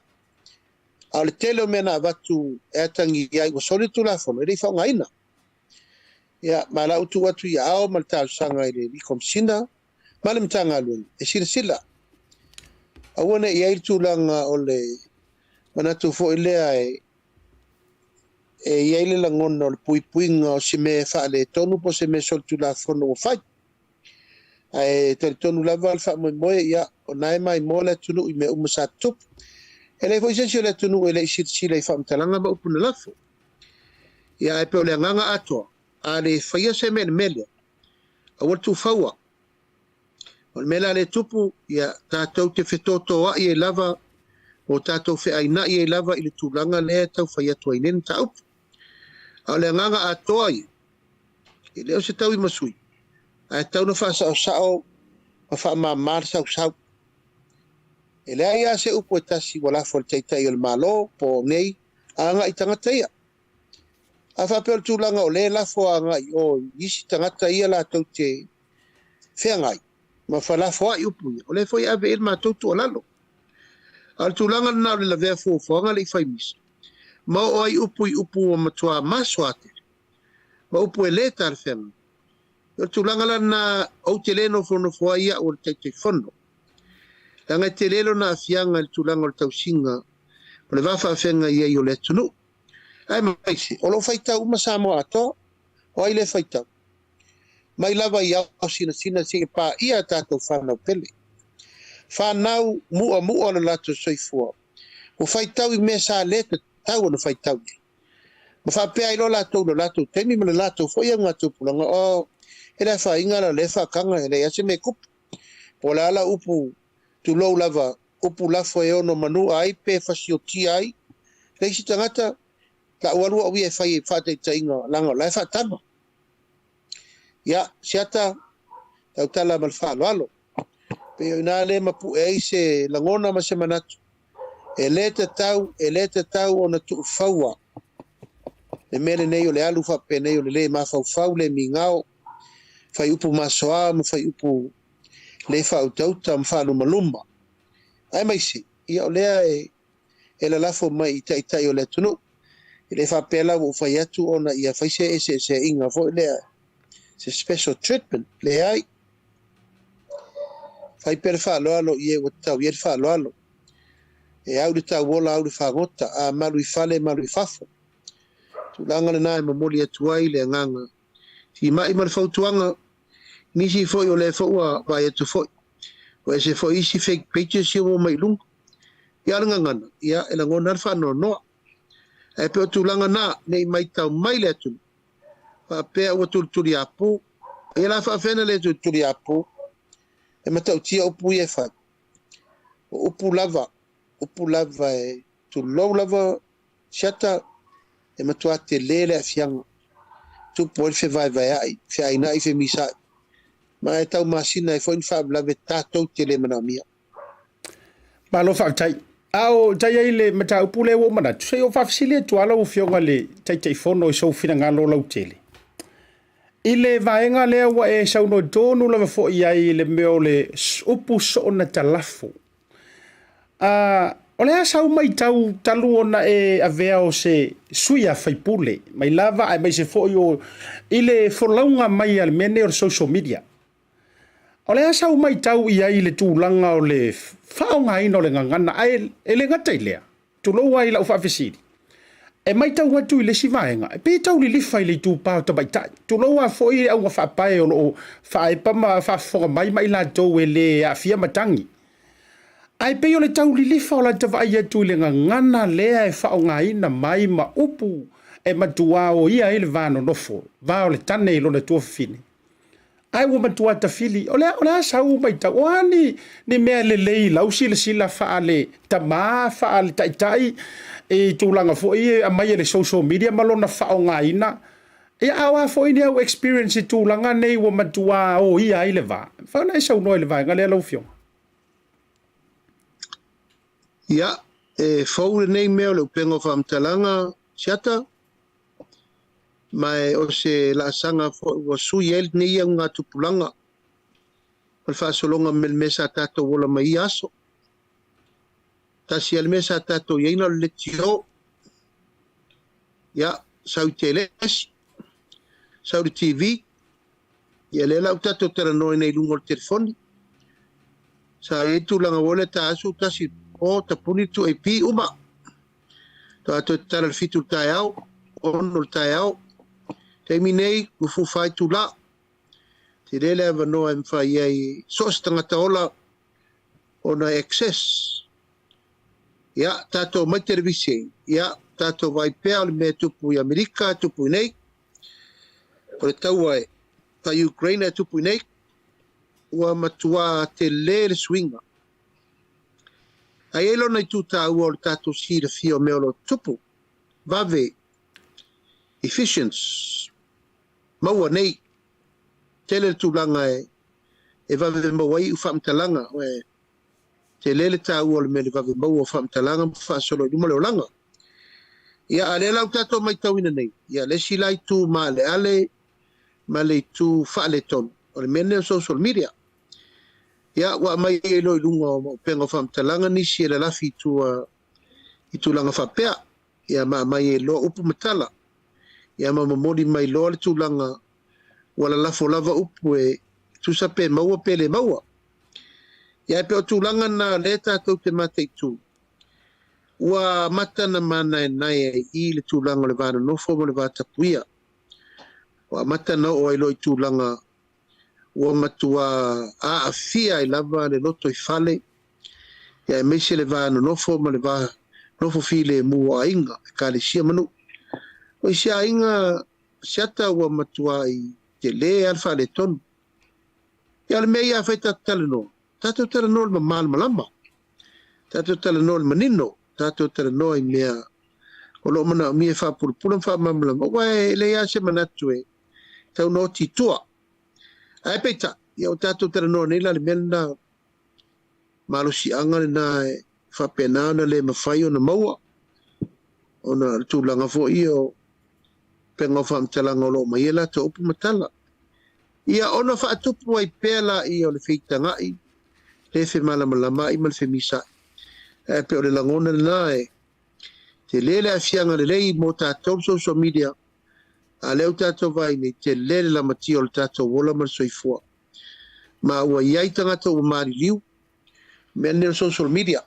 A o le tele o mea na avatu e atagia ai ua soli le Tulafono, e le i faaaogaina. Ia, ma o la ua tuu atu i aao ma le talosaga i le Komesina ma le Matagaluega e silasila. Aua ne i i ai le tulaga o le manatu foi lea e i ai le lagona o le puipuiga o se mea e faaletonu po o se mea solitulafono ua fai. Ae talitonu lava le faamoemoe, ia, o na e maimoa le atunuu i mea uma sa tutupu. E leai foi se isi o le atunuu e le i silasila i faamatalaga ma upu na lafo. Ia, ae pei o le agaga atoa, a le faia se mea i le mea lea, aua le tuufaua. O le mea la lea e tupu, ia, tatou te fetotoai ai lava, o tatou feainai ai lava i le tulaga lea e tau fai atu ai nei le mataupu. A o le agaga atoa ia, e le o se tauimasui, ae tatau ona faasaosao ma faamama le sausau. E leai lava se upu e tasi ua lafo e le Taitai o le Malo po o nei agai i tagata ia. A faapea o le tulaga o lea e lafo agai i o i isi tagata ia latou te feagai ma falafoai upu ia, o lea foi e ave i ai le matou tuualalo. A o le tulaga lena o le lavea fuafuaga le i fai misa, ma oo ai upu i upu ua matua masoa tele, ma upu e le talafeagai. O le tulaga la lena ou te le nofonofo ai au o le Taitaifono, leaga e tele lona aafiaga i le tulaga o le tausiga o le va faafeagai ai o le atunuu. Aemaise, o lo o faitau uma Samoa atoa, o ai le faitau? Mai lava i ao sinasina seia paia a tatou fanau pele. Fanau muamua lo latou soifua, ua faitau i mea sa le tatau ona faitau i ai. Ma faapea ai loa latou i lo latou taimi ma le latou foi augatupulaga, oh, e le afaina la lea faataga, e leai lava se mea e tupu. Po o le a lau upu, tulou lava, upu lafo e ono manua ai pe fasiotia ai le isi tagata, lau alu au ia e fai e faataitaiga, leaga o la e faataga. Ia, siata, tautala ma le faaaloalo. Pei o ina lea mapue ai se lagona ma se manatu, e le tatau, e le tatau ona tuufaua le mea lenei o le alu faapenei o le le mafaufau, le migao, fai upu masoa ma fai upu le faautauta ma faalumaluma. Aemaise, ia o lea e e lalafo mai i taitai o le atunuu. E le faapea la ua ou fai atu ona ia fai se eseeseaiga foi lea, se special treatment, leai. Fai pea le faaaloalo i e ua tatau i ai le faaaloalo. E au le tauola au le fagota, a malu i fale malu i fafo. Tulaga lena e momoli atu ai le agaga timai ma le fautuaga. Nisi foi o lea foi ua vaai atu foi, ua ese foi isi fake pages ia ua omai i luga. Ia a o le gagana, ia e lagona lava le faanoanoa. Ae pei o tulaga na, ne i maitau mai le atunuu faapea ua tulituliapu. Ia la faafefea ona le tulituliapu? E matautia upu ia e fai. O upu lava, upu lava e tulou lava siata, e matua tele le aafiaga. Tupu ai le fevaevaeai, feainai, femisaai, ma e taumasina ai foi ni faalavelave tatou te le manaomia. Malo faafetai. A o tai ai le mataupu lea ua ou manatu, se i ou faafesili atu lava lau Afioga i le Taitaifono i sou finagalo lautele. I le vaega lea ua e saunoa tonu lava foi i ai i le mea o le upu soona talafo. O le a sau matau talu ona e avea o se sui a faipule mai lava aemaise foi o i le folauga mai a le mea nei o le social media. O le a sau matau i ai i le tulaga o le faaaogaina o le gagana, ae e le gata i lea, tulou lava i lau faafesili, e matau atu i le isi vaega, e pei e tau lilifa i le itupa o tamaitai, tulou lava foi le auga faapae o lo o faaepa ma faafofoga mai ma i latou e le aafia matagi. Ae pei o le tau lilifa o lata vaai atu i le gagana lea e faaaogaina mai ma upu e matua oia ai le va nonofo, va o le tane i lona tuafafine. Ae ua matua tafili, o le a, o le a sau matau, o a ni, ni mea lelei i lau silasila faale tamā, faale taitai, i tulaga foi e aumai e le social media ma lona faaaogaina. Ia, a o a foi ni au experience i tulaga nei ua matua oia ai le va? Mafai ona e saunoa i le vaega lea lau Afioga? Ia, e fou lenei mea o le upega o faamatalaga, Siata, ma e o se laasaga foi ua sui ai lenei augatupulaga o le faasologa mai le mea sa tatou ola mai ia aso. Tasi lava le mea sa tatou i ai na o le leitio. Ia, sau i telesi, sau i le TV, ia lea la ua tatou talanoa nei i luga o le telefoni. Sa i ai tulaga ua le ta aso tasi po tapuni le 2AP uma. Faatoa toe tatala i le 7 i le taeao, 6 i le taeao. Taimi nei, 24 itula. Tele le avanoa e mafai ai so o se tagata ola ona access. Ia, tatou omai televise, ia, tatou vaai pea o le mea e tupu i Amerika e tupu i nei. O le taua e tai Ukraine e tupu i nei. Ua matua tele le suiga. Ae i ai lona itu taua o le tatou silafia o mea o lo o tupu. Vave, efficient, maua nei. Tele le tulaga e vave maua ai faamatalaga. E tele le taua o le mea le vave maua o faamatalaga ma faasolo i luma le olaga. Ia, a lea la ua tatou matauina nei, ia le isi la itu maaleale ma le itu faaletonu, o le mea lenei o social media. Ia, ua aumai ai loa i luga o upega o faamatalaga nisi e lalafi i tua i tulaga faapea. Ia, ma aumai ai loa upu ma tala. Ia, ma momoli mai loa le tulaga ua lalafo lava upu e tusa pe maua pe le maua. Ia, e pei o tulaga na lea tatou te mataitu. Ua amata na manaenae ai i le tulaga o le va nonofo ma le va tapuia. Ua amata na oo ai loa i tulaga ua matua aafia ai lava le loto i fale, ia aemaise le va nonofo ma le va nofo filemu o aiga, ekalesia ma nuu. O isi aiga siata ua matua i tele lava le faaletonu. Ia o le mea ia a fai tatou talanoa, tatou talanoa i le malamalama, tatou talanoa i le manino, tatou talanoa i mea o lo o manaomia e faapulapula ma faamalamalama, aua e leai lava se manatu e tau na oti i tua. Ae peitai, ia ua tatou talanoa nei la i le mea lena, malosiaga lena e faapena ona le mafai ona maua, ona o le tulaga foi ia o upega o faamatalaga o lo o aumai ai latou upu ma tala. Ia ona faatupu ai pea laia o le feitaga'i, le femalamalamaai ma le femisa'i. Ae pei o le lagona lena e tele le aafiaga lelei mo tatou le social media, a lea ua tatou vaai nei, tele le lamatia o le tatou ola ma le soifua. Ma ua i ai tagata ua maliliu, mea nei o le social media.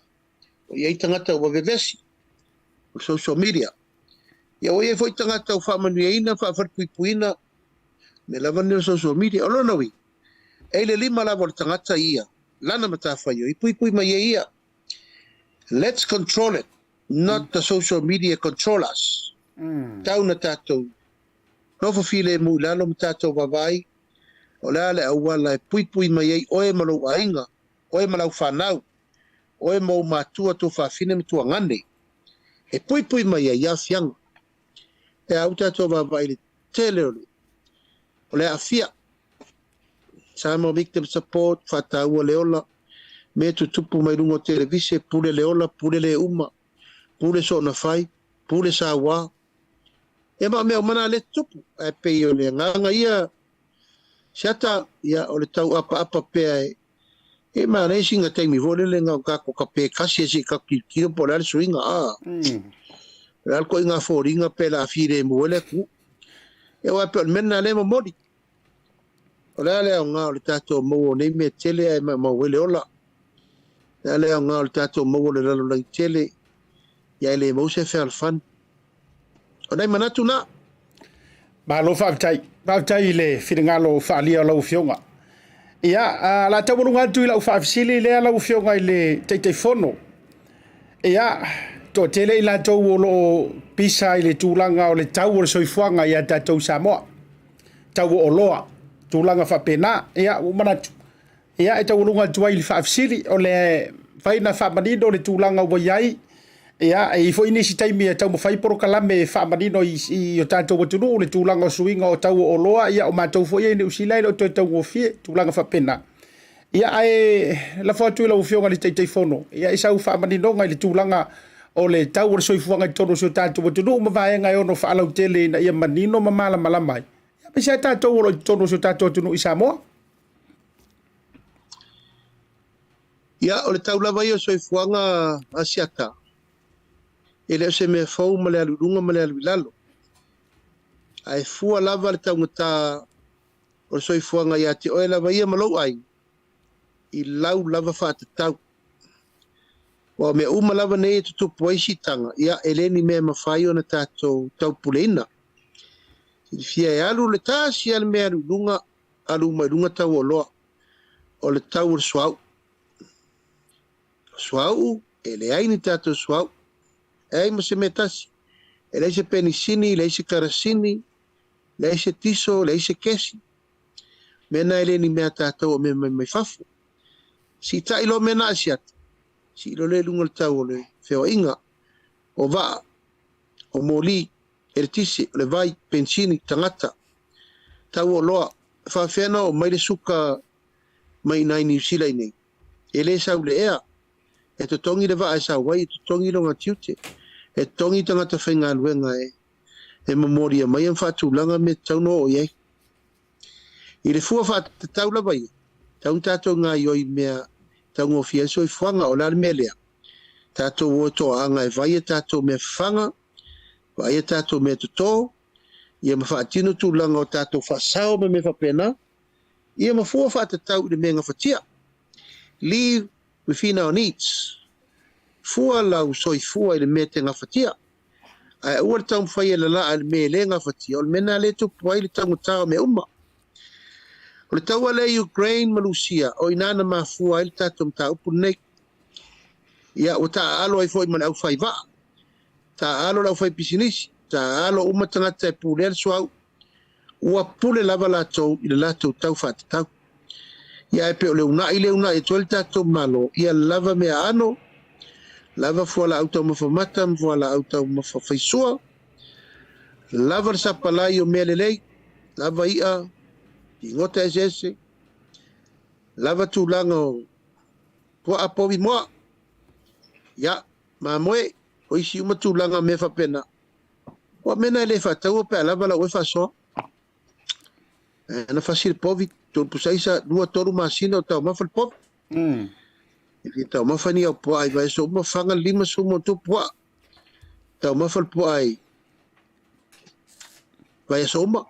Ua i ai tagata ua vevesi o le social media. Ia ua i ai foi tagata ua faamanuiaina, faafalepuipuina, mea lava nei o le social media. O lona uiga, e i le lima lava o le tagata ia, lana matafaioi, e puipui mai ai ia. Let's control it, not the social media control us. Tau na tatou nofo filemu i lalo ma tatou vaavaai, o le a le auala e puipui mai ai oe ma lou aiga, oe ma lau fanau, oe ma ou matua, tuafafine ma tuagane, e puipui mai ai i aafiaga. E a ua tatou vaavaai i le tele o le aafia. Samoa Victim Support, faataua le ola, mea tutupu mai luga o televise, pule le ola, pule le uma, pule soona fai, pule sauā. Ia ma o mea uma na lea e tutupu. Ae pei o le agaga ia, Siata, ia o le tau apaapa pea e e manaia sina taimi foi lele na o tatou kape tasi se i tatou tilotilo po o le a le suiga, a. O le a le ituaiga foliga pe o le a filemu ai le atunuu. Ia aua e pei o le mea lena lea e momoli. O le a le aoga o le tatou maua o nei mea tele ae maumau ai le ola. O le a le aoga o le tatou maua o le lalolagi tele ia ae le maua se fealofani. O nai manatu na. Malo faafetai. Faafetai i le finagalo faaalia o lau Afioga. Ia, o le a taualuga atu i lau faafesili lea lau Afioga i le Taitaifono. Ia, toatele i latou o lo o pisa i le tulaga o le tau o le soifuaga ia tatou i Samoa, tau o oloa, tulaga faapena. Ia, ua ou manatu, ia, e taualuga atu ai i le faafesili, o le mafai ona faamanino le tulaga ua i ai. Ia, e i ai foi nisi taimi e taumafai polokalame e faamanino i o tatou atunuu le tulaga o suiga o tau o oloa. Ia, o matou foi ia i Niu Sila e le o toe taugofie, tulaga faapena. Ia, ae lafo atu i lau Afioga i le Taitaifono, ia, i sau faamaninoga i le tulaga o le tau o le soifuaga i totonu o si o tatou atunuu ma vaega e ono faalautele ina ia manino ma malamalama ai, ia, aemaise lava tatou o lo o i totonu o si o tatou atunuu i Samoa. Ia, o le tau lava ia o le soifuaga Asiata, e le o se mea fou ma le alu i luga ma le alu i lalo. Ae fua lava le taugata o le soifuaga ia te oe lava ia ma lou aiga, i lau lava faatatau. Aua o mea uma lava nei e tutupu ai siitaga, ia e le ni mea e mafai ona tatou taupuleina. Silafia e alu le tasi lava le mea e alu i luga, alu uma i luga tau o oloa, o le tau o le suauu. O suauu, e leai ni tatou suauu. E leai ma se mea e tasi. E leai se penisini, leai se karasini, leai se tiso, leai se kesi. Mea na e le ni mea a tatou o mea mai mai fafo. Siitai loa mea na a Asiata, sii loa lea i luga o le tau o le feoaiga, o vaa, o moli, eletise, o le vai, penisini, tagata, tau o oloa. E faafefea ona oo mai le suka mai i nai Niu Sila i nei? E le sau i le ea. E totogi le vaa e sau ai, e totogi lona tiute, e totogi tagata faigaluega e e momolia mai ma faatulaga mea e tatau ona oo i ai. I le fua faatatau lava ia, tatau ona tatou gaoioi i mea e taugofie ai le soifuaga. O le a le mea lea? Tatou o e toaaga e vai a tatou mea fafaga, vaai a tatou mea toto, ia ma faatino tulaga o tatou faasao ma mea faapena, ia ma fua faatatau i le mea gafatia. Live within our needs. Fua lau soifua i le mea e te gafatia. Ae aua le taumafai e lalaa i le mea e le gafatia, o le mea lena lea e tupu ai le taugata o mea uma. O le taua lea i Ukraine ma Lusia, o i ina na mafua ai le tatou mataupu lenei. Ia, ua taaalo ai foi ma le aufaivaa, taaalo le aufaipisinisi, taaalo uma tagata e pulea le suauu. Ua pule lava latou i le latou tau faatatau. Ia ae pei o le uunai lea e uunai atu ai le tatou Malo, ia lava meaaano, lava fualaau taumafa mata ma fualaau taumafa faisua, lava le sapalai o mea lelei, lava i'a, figota eseese, lava tulaga o puaa povi moa, ia, mamoe, o isi uma tulaga o mea faapena. Ua mea na e le faataua pe a lava lau oe faasoa. Na fasi le povi, tolu pusaisa, lua tolu masina o taumafa le povi. E fia taumafa ni au puaa i vaiaso uma, faga le 50 ma ona tupu puaa. Taumafa le puaa i vaiaso uma.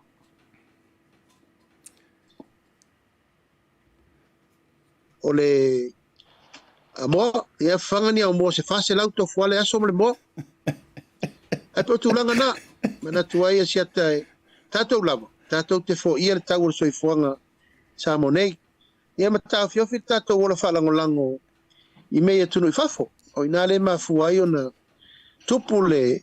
O le moa, ia fafaga ni au moa se 400 tofu ale aso ma le moa. Ae pei o tulaga na, manatu ai Asiata e tatou lava, tatou te foia le tau o le soifuaga Samoa nei. Ia ma taofiofi le tatou ola faalagolago i mea i atunuu i fafo. O i ina lea e mafua ai ona tupu le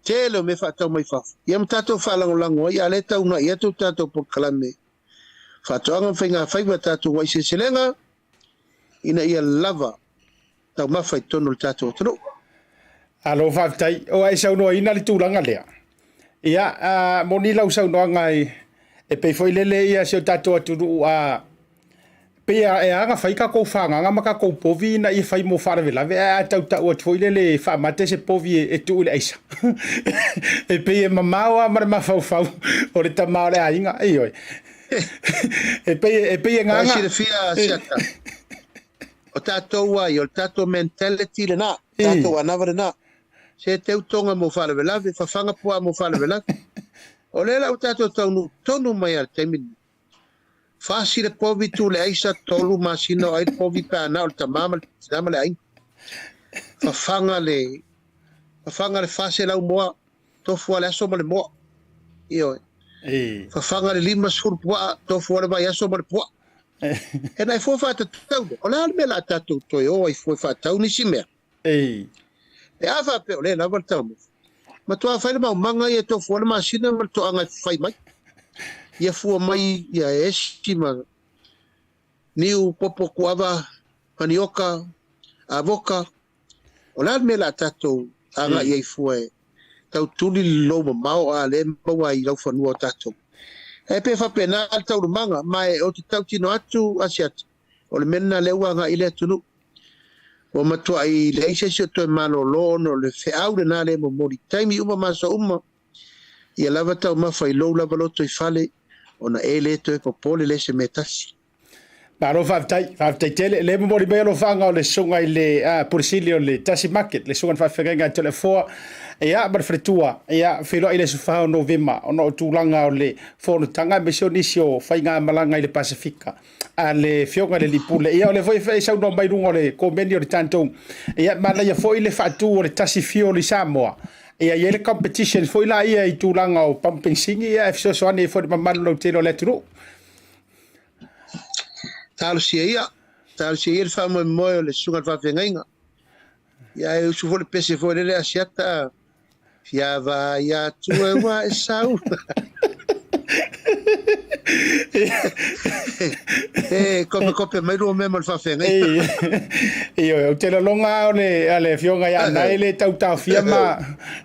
tele o mea faatau mai fafo. Ia ma tatou faalagolago ai, a o lea e taunai atu le tatou polokalame Faatoaga ma Faigafaiva tatou uluai seleselega ina ia lava taumafa i totonu o le tatou atunuu. Alo, faafetai. Ua e saunoaina le tulaga lea. Ia, a, moni lau saunoaga e, e pei foi lele ia si o tatou atunuu a pei e aga fai tatou fagaga ma tatou povi ina ia fai mo faalavelave, ae a tautau atu foi lele e faamate se povi e tuu i le aisa. E pei e mamao lava ma le mafaufau o le tama o le aiga. Ioe. E pei e pei e gaga. Silafia Siata. O tatou ai, o le tatou mentality lena, tatou anava lena. Se teutoga mo faalavelave, fafaga puaa mo faalavelave. O lea la ua tatou taunuu tonu mai lava i le taimi lenei. Fasi le povi tu le aisa tolu masina o ai le povi pe a na o le tama ma le tina ma le aiga. Fafaga le fafaga le 400 moa, tofu lava le aso ma le moa. Ioe. Fafaga le 50 puaa, tofu lava le vaiaso ma le puaa. E na e fua faatatau lea. O le a le mea o le a tatou toe o ai fua e faatau nisi mea? Pe a faapea o lea e lava le taumafa, matua fai le maumaga ia e tofu ai le masina ma le toaga e fai mai. Ia fua mai ia esi ma niu, popo, kuava, manioka, avoka. O le a le mea o le a tatou agai ai fua e tau tuli le lou mamao a lea e maua ai i lau fanua o tatou. E pei e faapena le taualumaga, ma e ou te tautino atu Asiata. O le mea lena lea ua agai i le atunuu. Ua matuai leai se isi o toe malolo ona o le feau lena lea e momoli i taimi uma ma aso uma. Ia lava taumafa i lou lava lotoifale ona e le toe popole lea i se mea e tasi. Malo faafetai, faafetai tele. Le momoli mai alofaga o le susuga i le Pule Sili o le Tasi Market, le susuga i le faafeagaiga ia Toleafoa, ia ma le faletua, ia feiloai i le aso 4 o Novema ona o tulaga o le fonotaga aemaise o nisi o faigamalaga i le Pasefika a le Afioga i le Alii Pule. Ia o lea foi e saunoa mai i luga o le komeni o le tatou, ia manaia foi le faatu o le Tasi Fuel i Samoa. Ia i ai le competition foi la ia i tulaga o pamu penisini, ia e fesoasoani ai foi i le mamalu lautele o le atunuu. Talosia ia, talosia ia le faamoemoe o le susuga i le faafeagaiga. Ia ae usu foi le pese foi lele Asiata, fia vaai atu e ua e sau. E kopekope mai lua mea ma le faafeagaiga. Ioe, ou te lagona o le, a le afioga ia Anae le tau taofia ma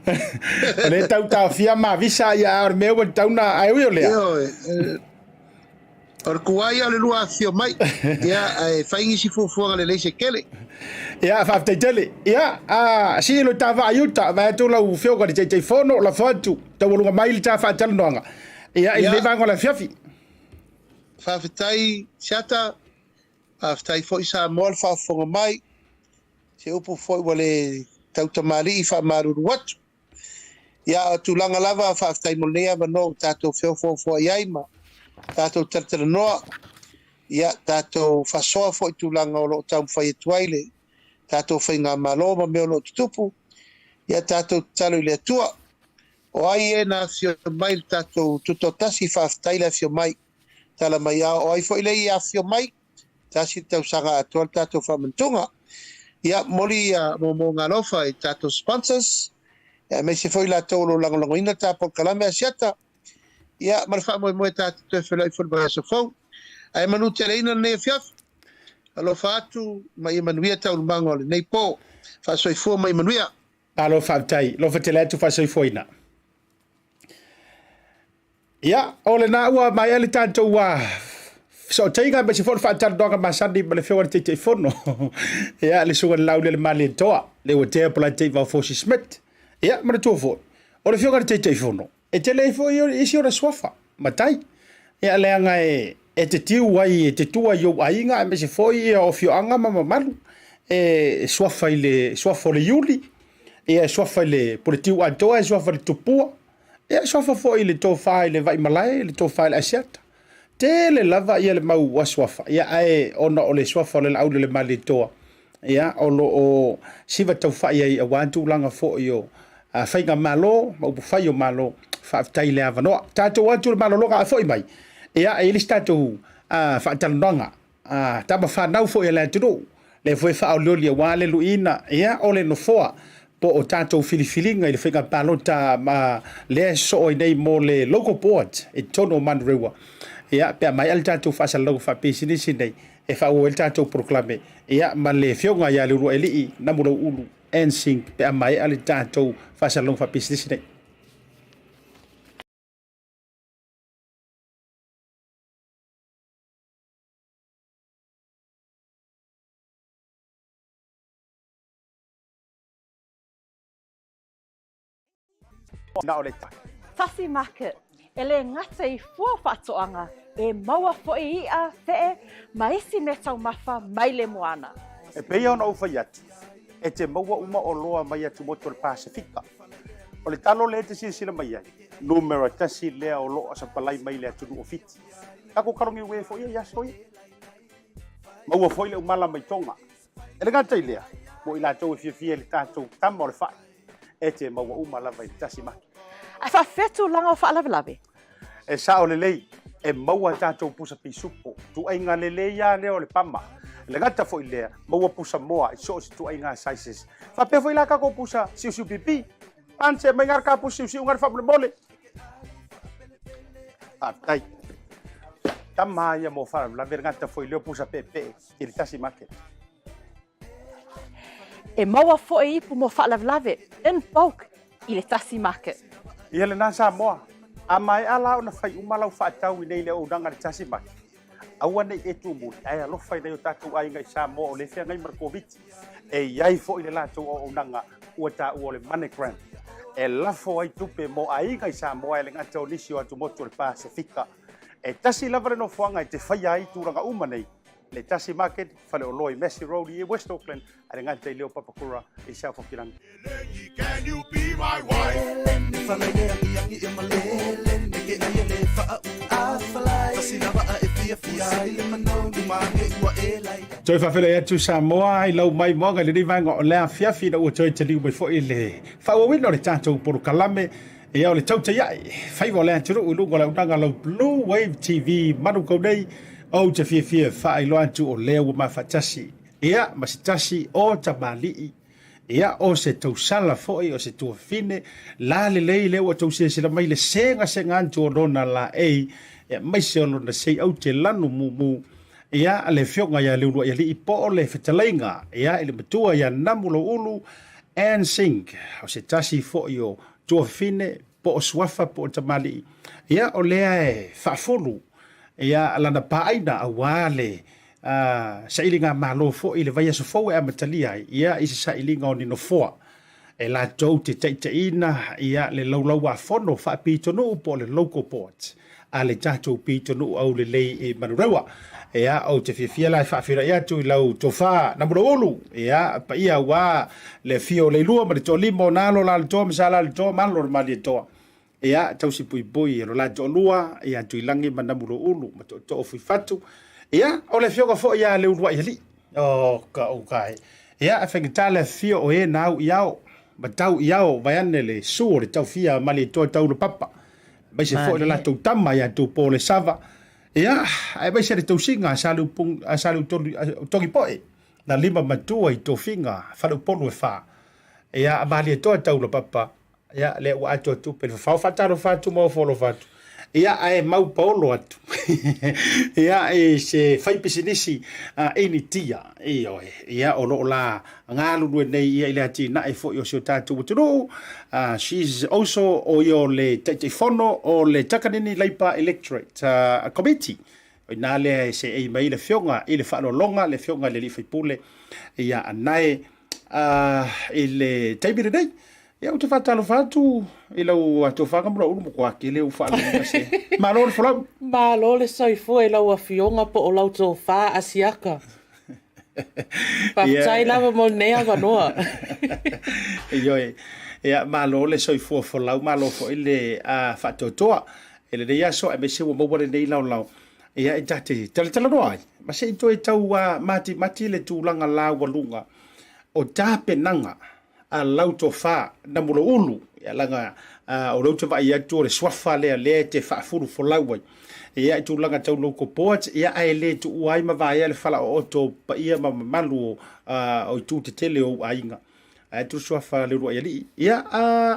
o le tau taofia ma visa ia a o le mea ua tatau ona ae ui o lea. Ioe, O le tuai o le lua afifio mai, ia, ae fai nisi fuafuaga lelei se tele. Ia, faafetai tele. Ia, a, sii lo ta vaa i uta, vae atu lau afioga i le Taitaifono, lafo atu, taualuga mai le ta faatalanoaga. Ia, i lenei vaega o le afiafi. Faafetai Siata, faafetai foi Samoa le faafofoga mai. Se upu foi ua le tautamalii faamalulu atu. Ia, o tulaga lava, faafetai mo lenei avanoa ua tatou feofoofoai ai ma tatou talatalanoa, ia, tatou faasoa foi i tulaga o lo o taumafai atu ai le tatou faigamalo ma mea o lo o tutupu. Ia, tatou tatalo i le Atua. O ai e na afifio mai i le tatou Tutoatasi, faafetai le afifio mai. Tala mai ao, o ai foi le i afifio mai, tasi le tausaga atoa le tatou faamanatuga. Ia, momoli moomooga alofa i tatou sponsors, aemaise foi latou o lo o lagolagoina ta polokalame Asiata. Ia, ma le faamoemoe tatou toe feiloai foi i le vaiaso fou. Ae manuteleina lenei afiafi. Alofa atu ma ia manuia taualumaga o lenei po. Faasoifua ma ia manuia. Malo faafetai. Alofa tele atu faasoifuaina. Ia, o lena ua maea le tatou fesootaiga aemaise foi o le faatalanoaga masani ma le Afioga i le Taitaifono. Ia, le Susuga i le Lauli o le Malietoa, le Uatea Polataivao Fosi Smith. Ia, manatua foi, o le Afioga i le Taitaifono, e tele ai foi isi ona suafa, matai. Ia, leaga e te tiu ai, e te tua i ou aiga aemaise foi o afioaga ma mamalu. E suafa i le suafa o le Iuli, ia e suafa i le Puletiu atoa, e suafa i le Tupua, Ia suafa foi i le tofa i le Vaimalae, le tofa i le Asiata. Tele lava ia le mau suafa, ia ae ona o le suafa o le Laauli o le Malietoa, ia o lo o siva taufai ai aua tulaga foi o faigamalo ma upufai o Malo. Faafetai i le avanoa. Tatou atu i le malologa a foi mai, ia e i ai le isi tatou faatalanoaga a tama fanau foi a le atunuu, lea foi e faaolioli aua le luiina, ia, o le nofoa po o tatou filifiliga i le faiga palota ma lea e sosoo ai nei mo le local board i totonu o Manurewa. Ia, pe a maea le tatou faasalalauga faapisinisi nei, e faaauau ai le tatou polokalame, ia, ma le afioga ia Leuluailii Namulauulu Ensing pe a maea le tatou faasalalauga faapisinisi nei. Tasi Market, e le gata i fua faatoaga, e maua foi iʻa, feʻe, ma isi meataumafa mai le moana. E pei ona ou fai atu, e te maua uma oloa mai atumotu o le Pasefika. O le talo lea e te silasila mai ai, numera tasi lea o lo o sapalai mai le atunuu o Fiti. Tatou kalogiue foi ia i aso ia. Maua foi le umala mai Toga. E le gata i lea, mo i latou e fiafia i le tatou tama o le fai, e te maua uma lava i le tasi maki. Ae faafefea tulaga o faalavelave? E sao lelei, e maua tatou pusa pisupo, tuaiga lelei lava lea o le pama. E le gata foi i lea, maua pusa moa i so o se tuaiga sizes. Faapea foi la tatou pusa siusiu pipi. Ance mai ngā ka pusa siusiu ngā faamolemole. Faafetai. Tama ia mo faalavelave le gata foi lea o pusa peepee i le tasi market. E maua foi ipu mo faalavelave in bulk i le tasi market. Ia lena Samoa, a maea la ona fai uma lau faatau i nei le auaunaga i le tasi market. Aua ne i e tumuli, ae alofa i nai o tatou aiga i Samoa o lea e feagai ma le Koviti. E i ai foi le latou auaunaga ua taua o le MoneyGram e lafo ai tupe mo aiga i Samoa e le gata o nisi o atumotu o le Pasefika. E tasi lava le nofoaga e te faia ai tulaga uma nei, le Tasi Market, faleoloa i Massey Road i West Auckland, a le gata i lea o Papakura i South Hokirangi. Toe faafeiloai atu Samoa i lau maimoaga i lenei vaega o le afiafi ina ua toe taliu mai foi le faaauauina o le tatou polokalame ia o le tautaia'i faiva o le atunuu i luga o le auaunaga lau Blue Wave TV manukau nei. Ou te fiafia e faailoa atu o lea ua mafaatasi ia ma se tasi o tamalii Ia, o se tausala foi, o se tuafafine, la lelei lea ua tou silasila mai le segasega atu o lona laei, aemaise o lona sei aute lanu mumu, ia, le afioga ia Leuluaialii po o le fetalaiga, ia, i le matua ia Namuloulu Ann Singh, o se tasi foi o tuafafine, po o suafa po o tamalii, ia, o lea e faafulu, ia, lana paaina aua le sailiga malo foi i le vaiaso fou e amatalia ai ia i se sailiga o ni nofoa e latou te taitaiina ia le laulauafono faapitonuu po o le local board a le tatou pitonuu aulelei i Manurewa. Ia, ou te fiafia la e faafeiloai atu i lau tofa Namulauulu, ia, paia aua le afio o Leilua ma le Toalima o Nalo, Laletoa ma Sa Laletoa ma Alo o le Malietoa. Ia, tausi puipui e lo la toalua, ia Tuilagi ma Namuloulu ma Tootoo Fuifatu. Ia, o le afioga foi ia Leuluaialii. O ka ukai. Ia, e faigata le afio o e na au i ao, ma tau i ao, vaeane le su o le taufia Malietoa Taulopapa. Aemaise foi le latou tama ia Tupolesava. Ia, aemaise le tausiga a Saleutogitoe, na lima matua i tofiga faleupolu e fa. Ia, Malietoa Taulopapa, Ia, lea ua atoa tupe le fafao faatalofa atu ma ofo alofa atu. Ia, ae mau paolo atu. Ia, e se fai pisinisi a Initia. Ioe. Ia, o loo la galulue nei ia i le atinae foi o si o tatou atunuu. She's also o ia o le Taitaifono o le Takanini Labour Electorate Committee. O ina lea e seei mai le afioga i le faaaloaloga, le afioga i le alii faipule ia Anae i le taimi lenei. Ia, ou te faatalofa atu i lau tofaga ma lou ulu matua tele ua faalogo se. Malo le folau. Malo le soifua i lau afioga po o lau tofa Asiata. Faafetai lava mo lenei avanoa. Ioe. Ia, malo le soifua folau, malo foi le faatoatoa i lenei aso, aemaise ua maua lenei laolao. Ia, e ta te talatalanoa ai, ma se i toe tau matimati le tulaga laualuga o tapenaga a lau tofa Namuloulu, ia laga o lea ou te vaai atu o le suafa lea lea e te faafulufolau ai. Ia, i tulaga tau local boards, ia, ae le tuua ai ma vaea le falaooto o paia ma mamalu o itu tetele o ou aiga. Ae atu le suafa Leuluaialii. Ia,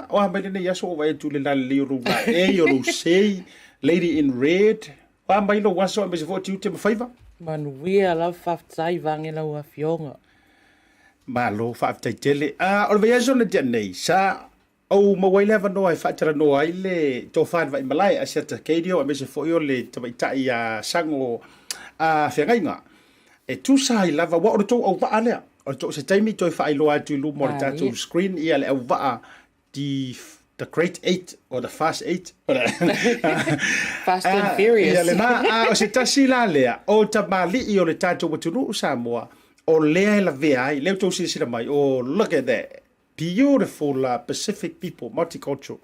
o a mai lenei aso ua vaai atu i le lalelei o lou laei, o lou sei, lady in red. O a mai lou aso aemaise foi o tiute ma faiva? Manuia lava, faafetai vaeane lau afioga. Malo, faafetai tele. O le vaiaso na tea nei, sa ou maua ai le avanoa e faatalanoa ai le tofa i le Vaimalae, Asiata Cadio, aemaise foi o le tamaitai ia Sago Feagaiga. E tusa ai lava, aua o le tou auvaa lea. O le tou, se taimi toe faailoa atu i luma o le tatou screen ia le auvaa the, the Great Eight or the Fast Eight. Fast and Furious. Ia lena, a o se tasi la lea, o tamalii o le tatou atunuu Samoa, o lea e lavea ai, lea ua tou silasila mai, oh, look at that. Beautiful Pacific people, multicultural.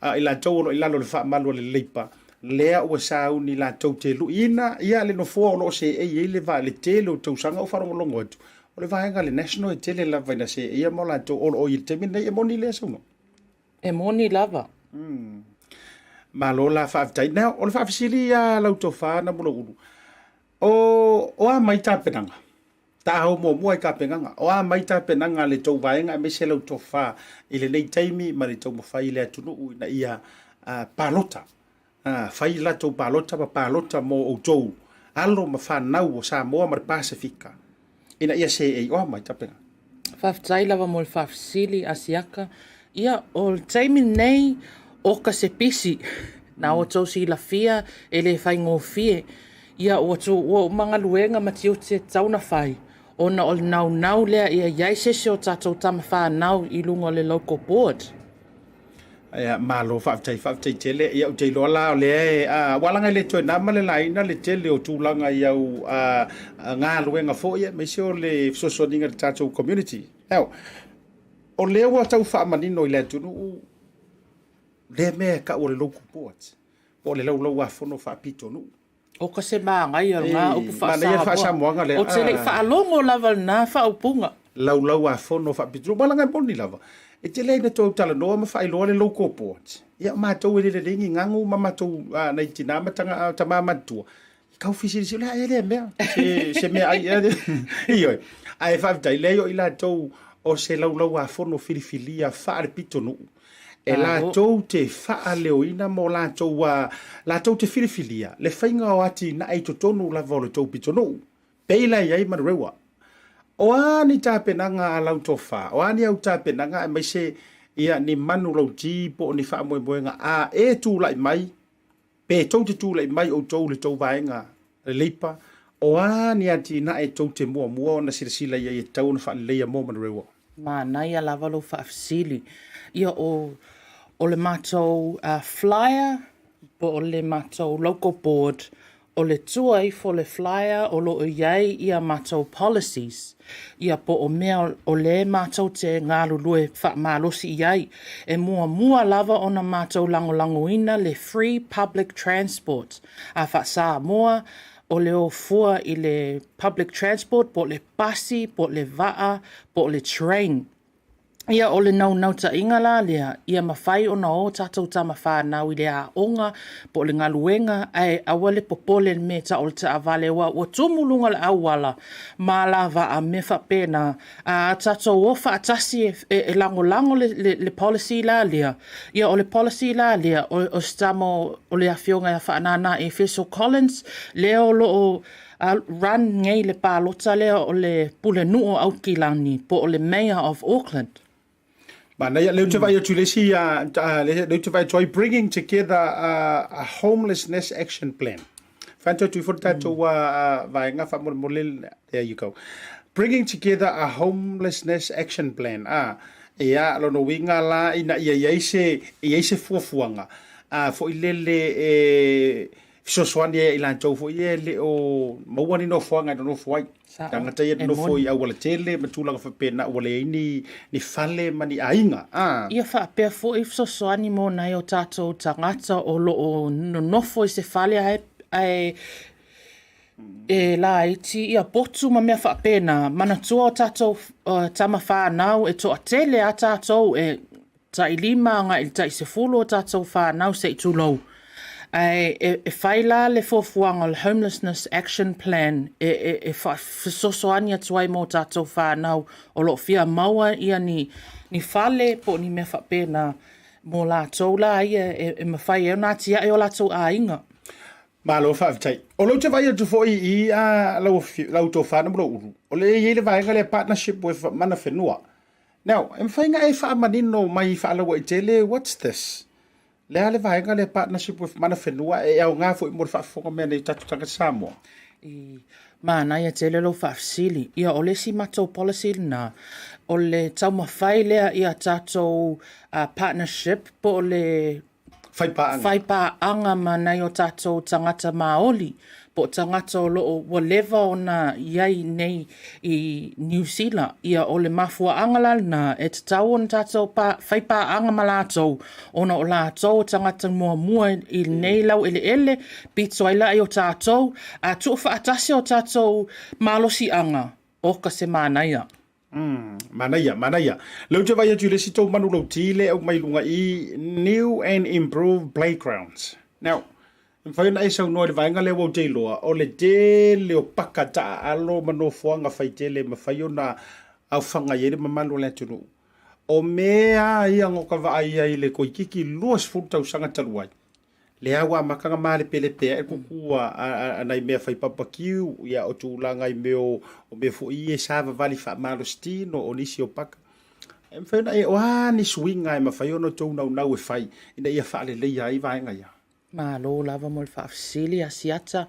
I latou o lo o i lalo o le faamalu a le Leipa, lea ua sauni latou te luiina ia le nofoa o lo o seei ai le va, le tele o tausaga o faalogologo atu, o le vaega a le National e tele lava ina seeia mo latou o lo o i le taimi lenei. E moni lea Saunoa? E moni lava. Malo la faafetai. Now, o le faafesili ia lau tofa Namulauulu, o a mai tapenaga? Taao muamua i tapenaga. O a mai tapenaga a le tou vaega aemaise lau tofa i lenei taimi ma le taumafai i le atunuu ina ia palota, fai latou palota ma palota mo outou alo ma fanau o Samoa ma le Pasefika ina ia seei. O a mai tapenaga? Faafetai lava mo le faafesili, Asiata. Ia, o le taimi lenei, oka se pisi. Na outou silafia e le faigofie. Ia, ua tuua uma galuega ma tiute e tatau ona fai, ona o le naunau lea ia i ai se isi o tatou tama fanau i luga o le local board. Ia, malo faafetai, faafetai tele. Ia, ou te iloa la o lea e, aua leaga e le toe na ma le laina le tele o tulaga i au galuega foi aemaise o le fesoasoaniga i le tatou community. Now, o lea ua tau faamanino i le atunuu lea mea e tau o le local board, po o le laulauafono faapitonuu. Oka se manaia o lena upu faa-Samoa. Ou te le i faalogo lava i lena faaupuga. Laulauafono faapitonuu. Aua leaga e moni lava, e tele lava ina toe talanoa ma faailoa le local board. Ia, o matou e le lelei ni gagu ma matou nai tina ma tama matutua, e tau fesilisili, o le a ea lea mea? Se meaai ea lea? Ioe. Ae faafetai, leai o i latou o se laulauafono filifilia faale-pitonuu e latou te faaleoina ma o latou latou te filifilia le faiga o atinae i totonu lava o le tou pitonuu. Pei la e i ai Manurewa. O a ni tapenaga a lau tofa, o a ni au tapenaga aemaise ia ni manulauti po o ni faamoemoega a e tulai mai Pe tou te tulai mai outou i le tou vaega Leipa, o a ni atinae tou te muamua ona silasila i ai e tatau ona faaleleia mo Manurewa? Manaia lava lou faafesili. Ia o o le matou flyer po o le matou local board O le tua ifo o le flyer o lo o i ai ia matou policies, ia po o mea o le matou te galulue faamalosi i ai. E muamua lava ona matou lagolagoina le free public transport. A faa-Samoa, o le o fua i le public transport po o le pasi, po o le vaa, po o le train. Ia, o le naunautaiga la lea, ia mafai ona o tatou tama fanau i le aoga po o le galuega, ae aua le popole i le mea e tau o le taavale, aua ua tumu luga o le auala ma alavaa mea faapena. A tatou o faatasi e lagolago le policy la lea, ia o le policy la lea, o se tama o le Afioga ia Faanana Efeso Collins, lea o lo o A run nei le palota lea o le Pulenuu o Aukilani po o le Mayor of Auckland. Manaia, lea ou te vaai atu i le isi, lea ou te vaai atu ai, bringing together a homelessness action plan. Whantu atu ifo le tatou vaega faamolemole, there you go. Bringing together a homelessness action plan. Ah, ia, lona uiga la ina ia i ai se, i ai se fuafuaga, foi lele e, fesoasoani ai ia i latou foi ia e le o maua ni nofoaga e nonofo ai. Tagata ia e nonofo i aualatele ma tulaga faapena ua leai ni, ni fale ma ni aiga. Ah. Ia faapea foi fesoasoani mo nai o tatou tagata o lo o nonofo i se fale ae, ae e laiti ia potu ma mea faapena. Manatua o tatou uh, tama whanau e toatele a tatou e tai lima agai i le tai 10 o tatou whanau se i tulou. Ae e, e whai la le fuafuaga o le Homelessness Action Plan e, e, e fesoasoani atu ai mō tatou whanau o lo o fia maua ia ni, ni fale po o ni mea faapena mō latou la ia e, e mawhai ai ona atiae o latou aiga. Malo faafetai. O lea ou te vaai atu foi i a lau, lau tofa ma lou ulu, o lea e i ai le vaega lea partnership with mana whenua. Now, e mafai ona e faamanino mai faalauaitele, what's this? Le a le vaega lea partnership with mana whenua e aoga foi mo le faafofoga mai a nai o tatou tagata Samoa? I manaia tele lou faafesili. Ia, o le isi matou policy lena, o le taumafai lea ia tatou uh, partnership po o le Faipaaga. Faipaaga ma nai o tatou tagata Māoli, po o tagata o lo o ua leva ona i ai nei i Niu Sila. Ia, o le mafuaaga la lena, e tatau ona tatou pa, faipaaga ma latou, ona o latou o tagata muamua i lenei laueleele, pito ai la i o tatou, a tuufaatasi o tatou malosiaga, oka se manaia. Mm, manaia, manaia. Lea ou te vaai atu i le isi tou manulauti lea e aumai i luga i New and Improved Playgrounds. Now, e mafai ona e saunoa i le vaega lea ua ou te iloa, o le tele o paka taaalo ma nofoaga faitele e mafai ona aofaga i ai le mamalu o le atunuu. O mea a ia na ota vaai ai i le toeitiiti 20 tausaga talu ai, Lea ua amata ona malepelepe ae kuku a nai mea fai papakiu, ia o tulaga i mea o, o mea foi ia e savavali faamalosi tino o nisi o paka. E mafai ona e, o a ni suiga e mafai ona outou naunau e fai ina ia faaleleia ai vaega ia? Malo lava mo le faafesili Asiata.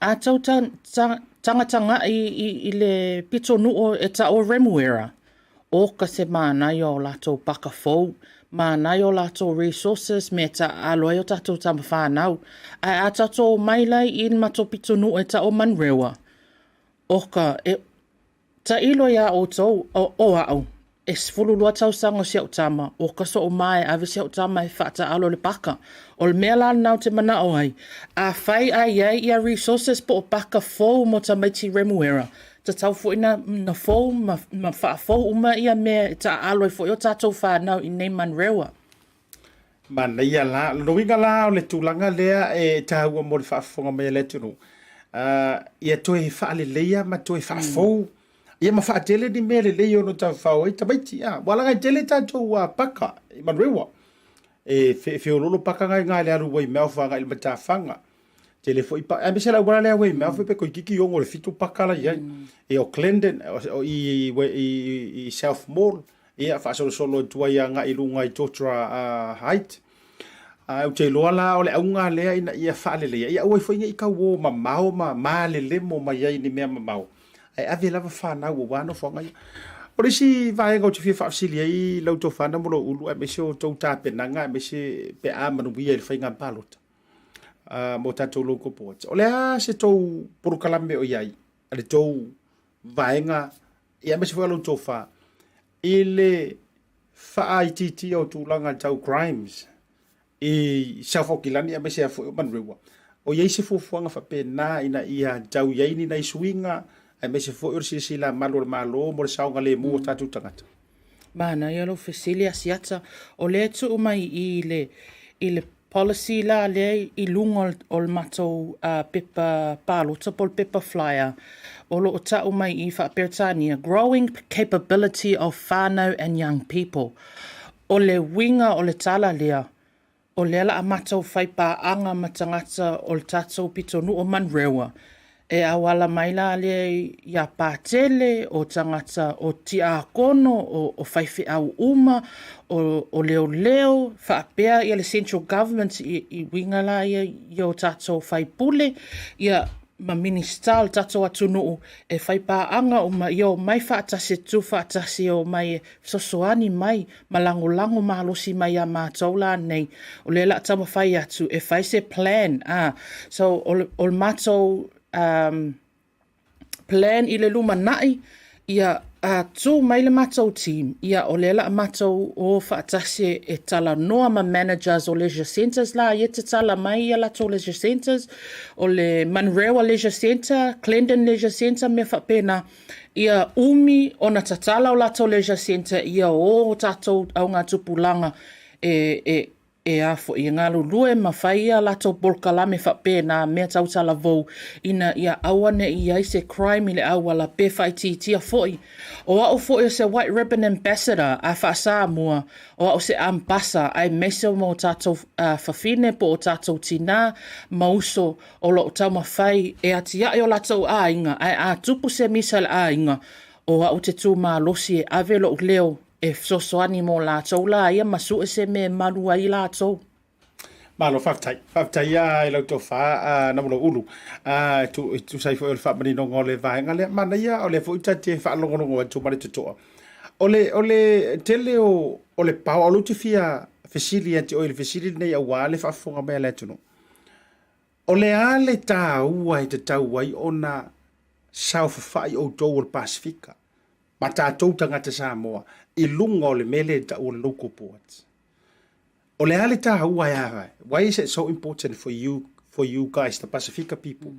A tau ta, ta, tagatagai i, i le pitonuu e ta'u o Remuera, oka se manaia o latou paka fou, manaia o latou resources, mea e taaalo ai o tatou tama fanau. Ae a tatou omai la i le matou pitonuu e ta'u o Manurewa, oka, e, Tailo iā ʻoutou, o, o aʻu, e 12 tausaga o si aʻu tama, ua ka soʻu mā e ave si aʻu tama e faataʻalo i le paka. O le mea la lena ou te manaʻo ai, afai a i ai ia resources po o paka fou mo tamaiti Remuera, tatau foi na, na fou ma, ma faafou uma ia mea e taaalo ai foi o tatou fanau i nei Manurewa. Manaia la. O lona uiga la o le tulaga lea e taua mo le faafofoga mai a le atunuu, ia toe faaleleia ma toe faafou, ia ma faatele ni mea lelei e ono taufao ai tamaiti. Ua laga e tele tatou paka i Manurewa. E feoloolo paka nga i na i le alu Weymouth agai i le matafaga. Tele foi pa, aemaise le auala lea Weymouth pe toeitiiti 6 i le 7 paka la i ai. Ia o Clendon, o i, i, i South Mall, ia faasolosolo atu ai agai i luga i Totara Height. Ae ou te iloa la o le auga lea ina ia faaleleia, ia aua ai foi ne i tau o mamao ma malelemo mai ai i ni mea mamao, ae ave lava fanau aua nofoaga ia. O le isi vaega ou te fia faafesili ai lau tofa Namulauulu aemaise o tou tapenaga aemaise pe a manuia i le faiga palota mo tatou local boards. O le a se tou polokalame o i ai a le tou vaega ia aemaise foi o lau tofa i le faaitiitia o tulaga tau crimes i South Aukilani aemaise foi o Manurewa. O i ai se fuafuaga faapena ina ia tau i ai ni nai suiga aemaise foi o le silasila malu o le Malo mo le saogalemu o tatou tagata? Manaia lou fesili Asiata. O lea e tuu mai i le, i le policy la lea i luga o le matou pepa palota po o le pepa flyer, o lo o ta'u mai i faa-Peretania, Growing Capability of Whānau and Young People. O le uiga o le tala lea, o lea la a matou fai paaga ma tagata o le tatou pitonuu o Manurewa, E auala mai la lea iā Patele, o tagata o tiakono, o faifeau uma, o leoleo, faapea ia le Central Government i uiga la ia i o tatou faipule, ia ma Minisita o le tatou atunuu e fai paaga uma, ia omai faatasi e tutu faatasi, e omai e fesoasoani mai ma lagolago malosi mai iā matou la nei, o lea o le a taumafai atu e fai se plan, a. So, o le, o le matou um, plan i le lumanai, ia a tū mai le matou team, ia o lea o le a matou o faatasi e, e talanoa ma managers o leisure centres la, ia tatala mai ia latou leisure centres, o le Manurewa Leisure Centre, Clendon Leisure Centre, mea faapena, Ia umi ona tatala o latou leisure centre ia o o tatou augatupulaga e, e, e a foi, e galulue ma fai a latou polokalame faapena mea tau talavou ina ia aua ne i ai se crime i le auala pe faaitiitia foi. O au foi o se White Ribbon Ambassador a faa-Samoa, o au se ambasa aemaise mo tatou uh, fafine po o tatou tinā ma uso o lo o taumafai e atiae o latou aiga, ae a tupu se misa i le aiga, o au te tū malosi e ave loʻu leo e fesoasoani mo latou la ia ma sue se mea e malu ai latou. Malo, faafetai. Faafetai lava i lau tofa, a Namulauulu, a, e tusa ai foi o le faamaninoga o le vaega lea. Manaia, o lea foi ta te faalogologo atu ma le totoa. O le, o le tele o, o le power, o lea ou te fia fesili ia te oe i le fesili lenei aua le faafofoga mai a le atunuu. O le a le taua e tatau ai ona saofafai outou o le Pasefika ma tatou tagata Samoa i luga o le mea lea e tau o le local boards? O le a le taua e a? Why is it so important for you, for you guys, the Pasifika people?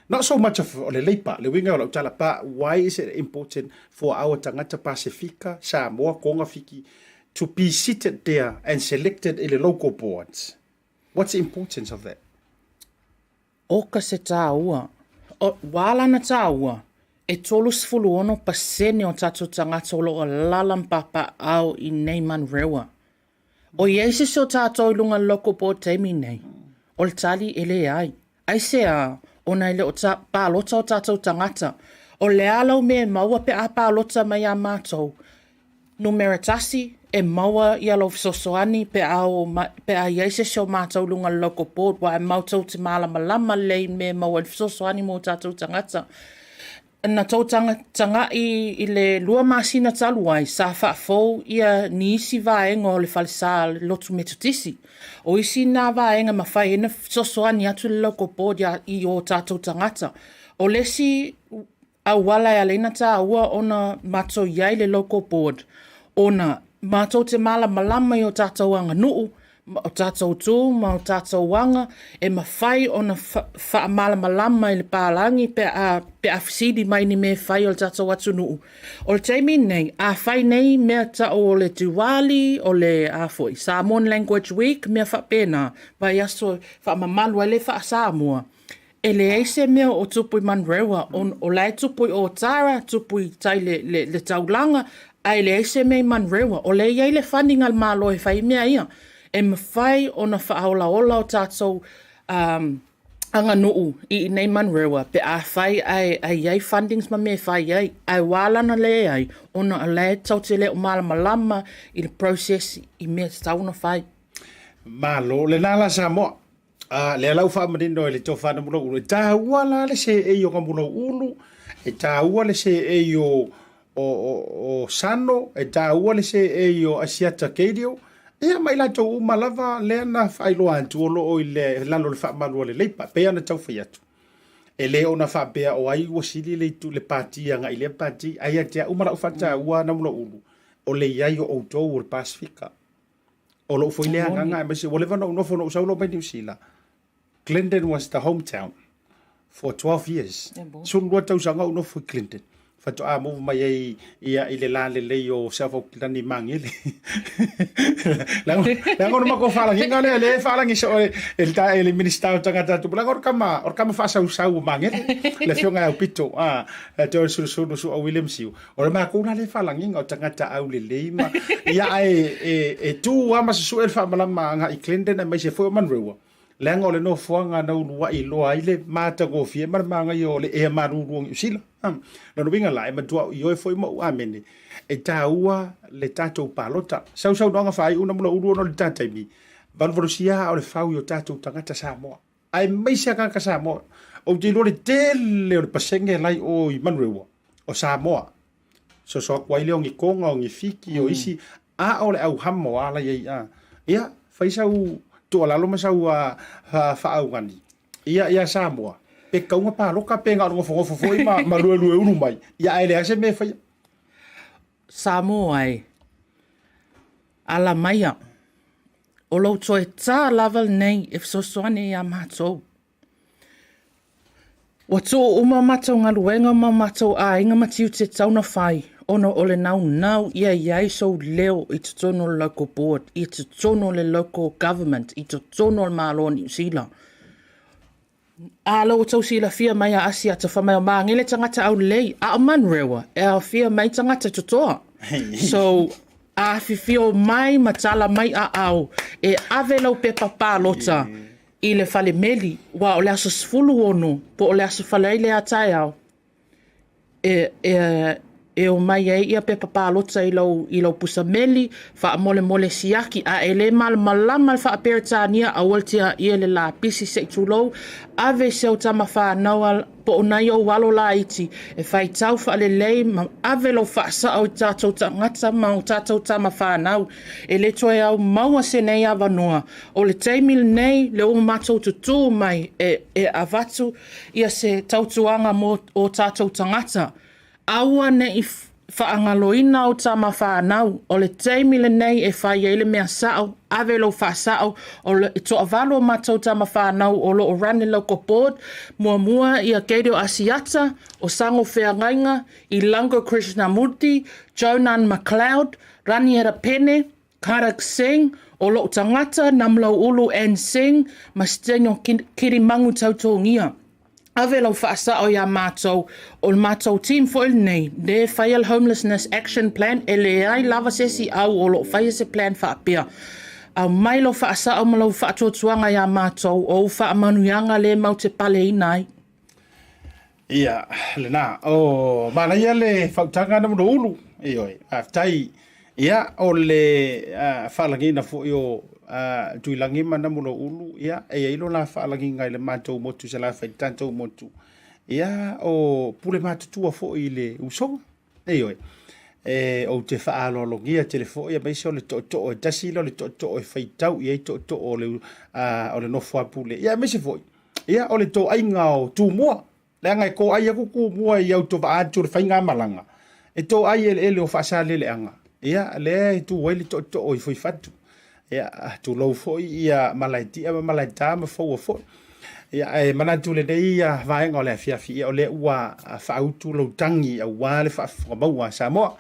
Not so much of o le Leipa, le uiga o lau tala, but why is it important for our tagata Pasifika, Samoa, Tonga, Fiki, to be seated there and selected i le local boards? What's the importance of that? Oka se tāua. O, wā lana tāua, e 36% o tātou tagata o lo o alala ma papaʻao i nei Manurewa. O i ai se isi o tātou i luga le local board taimi nei? O le tali e leai. Aisea, ona e le o ta, palota o tātou tagata. O le a lau mea e maua pe a palota mai iā mātou? Numera tasi, e maua ia lou fesoasoani pe a o pe a i ai se isi o matou i luga o le local board aua e matou te malamalama lelei i le mea e maua ai le fesoasoani mo tatou tagata. Na tou taga'i i le lua masina talu ai, sa faafou ia ni isi vaega o le falesa o le lotu Metotisi. O isi na vaega e mafai ai ona fesoasoani atu le local board ia i o tatou tagata. O le isi auala e ala ai ona taua ona matou i ai i le local board, ona matou te malamalama i o tatou aganuu, o tatou tu ma o tatou aga e mafai ona faamalamalama i le palagi pe a, pe a fesili mai ni mea e fai o le tatou atunuu. O le taimi nei, a fai nei mea tau o le Diwali, o le a foi, Samoan Language Week, mea faapena, vaiaso e faamamalu ai le faa-Samoa, E leai se mea o tupu i Manurewa, o la e tupu i Otara, tupu i tai le, le, le taulaga, ae leai se mea i Manurewa. O lea e i ai le funding a le Malo e fai ai mea ia. E mafai ona faaolaola o tatou um, aganuu i inei Manurewa pe a fai ae, ae i ai fundings ma mea e fai ai. Ae ua ala ona leai, ona o la e tou te le o malamalama i le process i mea e tatau ona fai. Malo, lena la Samoa. A, lea la ua faamanino e le tofa Namulauulu, e taua la le seei o Namulauulu, e taua le seei o, o, o, o Sano, e taua le seei o Asiata Keilio, ia ma i latou uma lava lea na faailoa atu o lo o i le lalo o le faamalu a le Leipa. E pei ona tau fai atu, e le ona faapea o ai ua sili le itu le pati agai i lea pati, ae ia te au ma lau faataua Namulauulu, o le i ai o outou o le Pasefika. O lou foi lea agaga aemaise ua leva ona ou nofo na ou sau loa mai Niu Sila. Glendon was the hometown for 12 years. 12 tausaga ou nofo i Glendon. Faatoa move mai ai ia i le la lelei o South Auckland i Magele. Leaga o le matou faalagiga lea, lea e faalagi soo e le ta e le Minista o Tagata Tupulaga, o le tama, o le tama faasausau o Magele, le afioga ia Aupito, ah, te o le Sulusulu Su'a William Siu. O le matou la lea faalagiga o tagata aulelei ma ia ae e, e tu lava ma susue le faamalama agai i Glendon aemaise foi o Manurewa, leaga o le nofoaga na uluai iloa ai le matagofie ma le manaia o le ea malulu o Niu Sila. Lona uiga la, e matua ioe foi ma ou amene, e taua le tatou palota. Sausaunoaga faaiu na mula ulu ona o le ta taimi, valuvalusia a o le fau i o tatou tagata Samoa. Aemaise a tagata Samoa. Ou te iloa le tele o le pasene la i o i Manurewa, o Samoa. Soso atu ai lea o ni Tonga, o ni Fiti, o isi, a o le au hamo a la i ai a. Ia, fai sau tuualalo ma sau faaaugani ia ia Samoa, pe tatau ona paloka pe na o le nofonofo foi ma, ma luelueulu mai, ia ae leai se mea e faia. Samoa e, ala maia, o lou toe tā lava lenei e fesoasoani iā matou. Ua tuu uma matou galuega ma matou aiga ma tiute tatau ona fai ona o le naunau ia i ai sou leo i totonu o le local board, i totonu o le local government, i totonu o le Malo o Niu Sila. A la ua tou silafia mai a Asiata fai mai o Magele tagata aulelei, a o Manurewa e aofia mai tagata totoa. So, afifio mai ma tala mai aao e ave lau pepa palota i le fale meli, ua o le aso 16 po o le aso faraile a taeao e, e, e omai ai ia pepa palota i lau, i lau pusa meli, faamolemole siaki, a e le malamalama le faa-Peretania, aua le tiaia le lapisi se i tulou, ave i se au tama whānau a, po o nai ou alo laiti, e faitau faalelei ma ave lou faasao i tatou tagata ma o tatou tama whānau. E le toe au maua se nei avanoa. O le taimi lenei, le ua matou tutū mai e, e avatu ia se tautuaga mo o tatou tagata. Aua ne i faagaloina ou tama whanau, o le taimi lenei e fai ai le mea sao, ave lou faasao, o le toavalu o matou tama whanau o lo o run le local board, muamua ia Gadio Asiata, o Sango Feagaiga, Ilango Krishnamurti, Jonan McLeod, Raniera Pene, Kharak Singh, o lou tagata, Namlauulu Ann Singh, ma Staniel Kirimangu Tautogia. Ave lau faasao iā matou, o le matou team foi lenei, le faia le Homelessness Action Plan, e leai lava se isi au o lo o faia se plan faapea. Aumai lou faasao ma lau faatuatuaga iā matou, o ou faamanuiaga le matou te paleina ai. Ia, lena. O, manaia le fautaga na ulu. Ioe, faafetai. Ia, o le faalagiina foi o Tuilagi ma Namulauulu, ia, e i ai lo la faalagiga i le matou motu i Salafai, le tatou motu, ia, o pule matutua foi i le usoga. Ioe, e, ou te faaaloalogia tele foi aemaise o le tootoo e tasi lea o le tootoo e faitau i ai tootoo o le, o le nofo a pule, ia aemaise foi, ia, o le toaiga o Tumua. Leaga e toai atu Tumua i autovaa atu o le faigamalaga, e toai eleele o Faasaleleaga, ia, lea e tu ai le tootoo i Fuifatu. Ia, tulou foi ia Malaetia ma Malaeta ma Foua foi. Ia, ae manatu lenei vaega o le afiafi, ia, o lea ua faautu lou tagi aua le faafofoga maua a Samoa.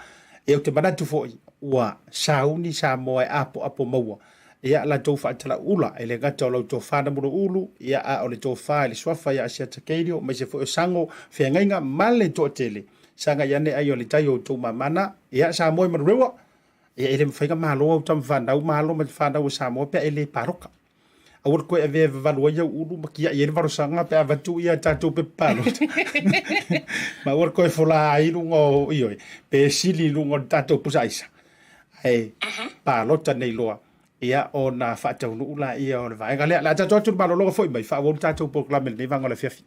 Ia, ou te manatu foi, ua sauni Samoa e apoapo maua ia latou faatalauula, e le gata o lau tofa Namuluulu, ia, a o le tofa i le suafa ia Asiata Keilio, aemaise foi o Sago, Feagaiga ma le toatele. Sagai ane ai o le tai o outou mamana. Ia, Samoa e manureua. Ia, e le mafai ona malo au tama fanau ma alo ma fanau a Samoa pe a e le paloka. Aua le toe avea e vavalu ai au ulu ma kiai ai le valosaga pe a avatu ia tatou pepa palota. Ma aua le toe fola ai i luga o, ioe, pe sili i luga o le tatou pusa aisa. Ae palota nei loa, ia ona faataunuu laia o le vaega lea. O le a tatou atu i le malologa foi mai, faaauau le tatou polokalame i lenei vaega o le afiafi.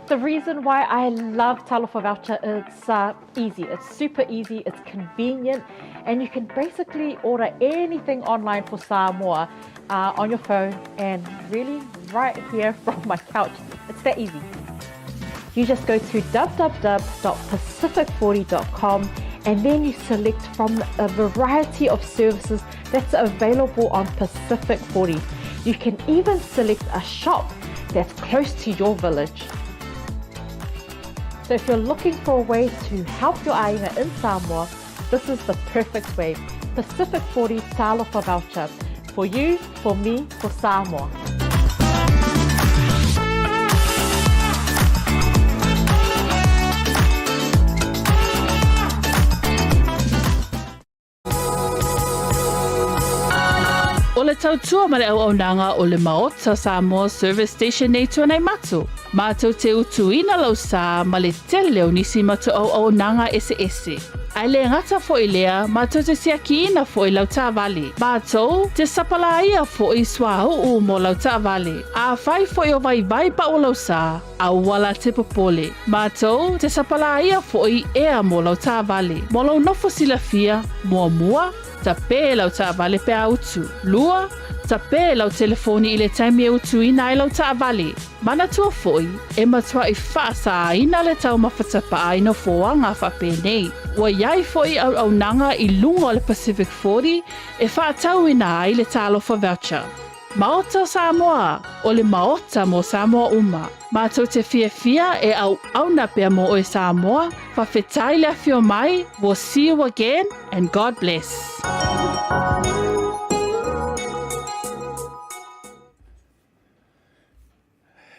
The reason why I love Talofa Voucher, it's easy. It's super easy, it's convenient, and you can basically order anything online for Samoa on your phone and really right here from my couch. It's that easy. You just go to www.pacific40.com and then you select from a variety of services that's available on Pacific 40. You can even select a shop that's close to your village. So if you're looking for a way to help your aiga in Samoa, this is the perfect way. Pacific 40 Talofa Voucher. For you, for me, for Samoa. O le tautua ma le auaunaga o le Maota Samoa Service Station nei Tuanaimato, mātou te utuina lau sā ma le tele o nisi matou auaunaga eseese. Ae le gata foi lea, mātou te siakiina foi lau taavale. Mātou te sapalāia foi suauu mo lau taavale. Afai foi o vaivai pau lau sā, Aua la te popole. Mātou te sapalāia foi ea mō lau taavale. Mō lou nofo silafia, muamua, tapē lau taavale pe a utu. Lua, tapē lau telefoni i le taimi e utuina ai lau taavale. Manatua foi, e matuai faasāina le taumafa tapaa i nofoaga faapenei. Ua i ai foi auaunaga i luga o le Pacific 40 e faatauina ai le Talofa Voucher. Maota o Samoa, o le Maota mo Samoa uma. Matou te fiafia e auauna pea mo oe Samoa, fawhetai le afio mai, we'll see you again and God bless.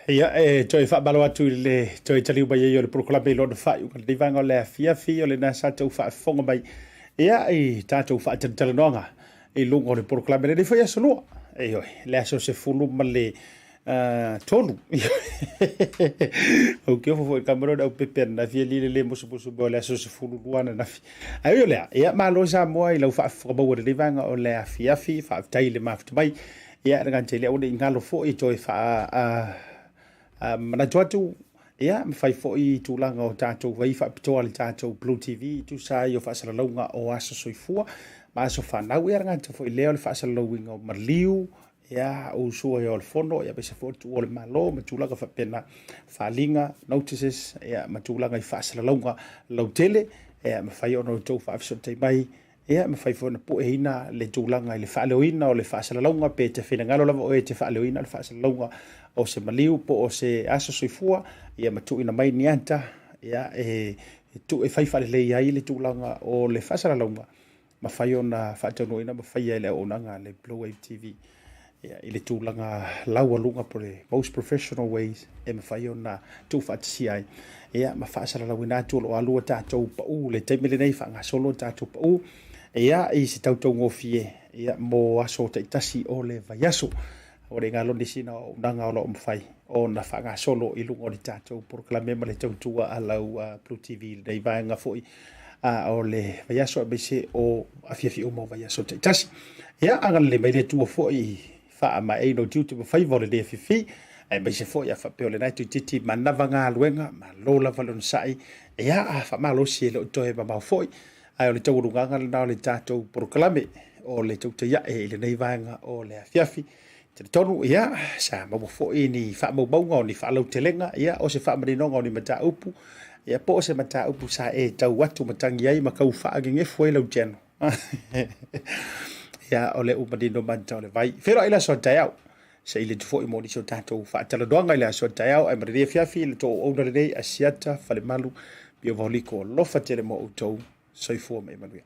Ia, e toe faamalo atu i le toe taliu mai ai o le polokalame i lona faaiuga lenei vaega o le afiafi o lena sa tou faafofoga mai ia i tatou faatalatalanoaga i luga o le polokalame lenei foi aso lua. Ioe, le aso 13 ma le tolu. Ou te ofo foi i kamera o le aupepe ananafi e lile le musumusu mai o le aso 12 ananafi. Ae ui o lea, ia malo Samoa i lau faafofoga maua i lenei vaega o le afiafi, faafetai i le mafuta mai. Ia, le gata i lea, ua ne i galo foi toe faa a, manatu atu, ia, mafai foi tulaga o tatou vai faapitoa le tatou Blue TV, tusa ai o faasalalauga o aso soifua ma aso fanau. Ia, le gata foi lea o le faasalalauina o maliu, ia, usu ai o le fono, ia, aemaise foi o le tuua o le Malo ma tulaga faapena, faaaliga, notices, ia, ma tulaga i faasalalauga lautele, ia, mafai ona outou faafesootai mai Ia, e mafai foi ona pueina le tulaga i le faaleoina o le faasalalauga pe te finagalo lava oe e te faaleoina le faasalalauga o se maliu po o se aso soifua, ia ma tuuina mai ni ata, ia, e, e, e fai faalelei ai le tulaga o le faasalalauga, mafai ona faataunuuina ma faia e le auaunaga a le Blue Wave TV. Ia, i le tulaga laualuga po le most professional ways e mafai ona tuufaatasia ai ia, ma faasalalauina atu o lo o alu a tatou pau le taimi lenei, faagasolo a tatou pau ia, i se tautaugofie ia, mo aso taitasi o le vaiaso. Ua le galo nisi na auaunaga o lo o mafai ona faagasolo i luga o le tatou polokalame ma le tautua a lau Blue TV i lenei vaega foi. o le vaiaso aemaise o afiafi uma o vaiaso taitasi. Ia, agalelei mai le Atua foi i faamaeaina o tiute ma faiva o lenei afiafi, aemaise foi a faapea o lena e toeitiiti manava galuega, malo lava le onosai, ia, faamalosi e le o toe mamao foi, ae o le taualugaga lena o le tatou polokalame o le tautai ae i lenei vaega o le afiafi. Talitonu, ia, sa maua foi ni faamaumauga o ni faalautelega, ia, o se faamaninoga o ni mataupu, ia, po o se mataupu sa e tau atu matagi ai ma kau faagegefu ai lau channel. Ia, o lea ua manino mata o le vai. Feiloai i le aso a taeao. Saili atu foi mo nisi o tatou faatalanoaga i le aso a taeao. Ae manuia afiafi le tou auauna lenei, Asiata, Falemalu, Pio Vaoliko, alofa tele mo outou. Soifua ma ia manuia.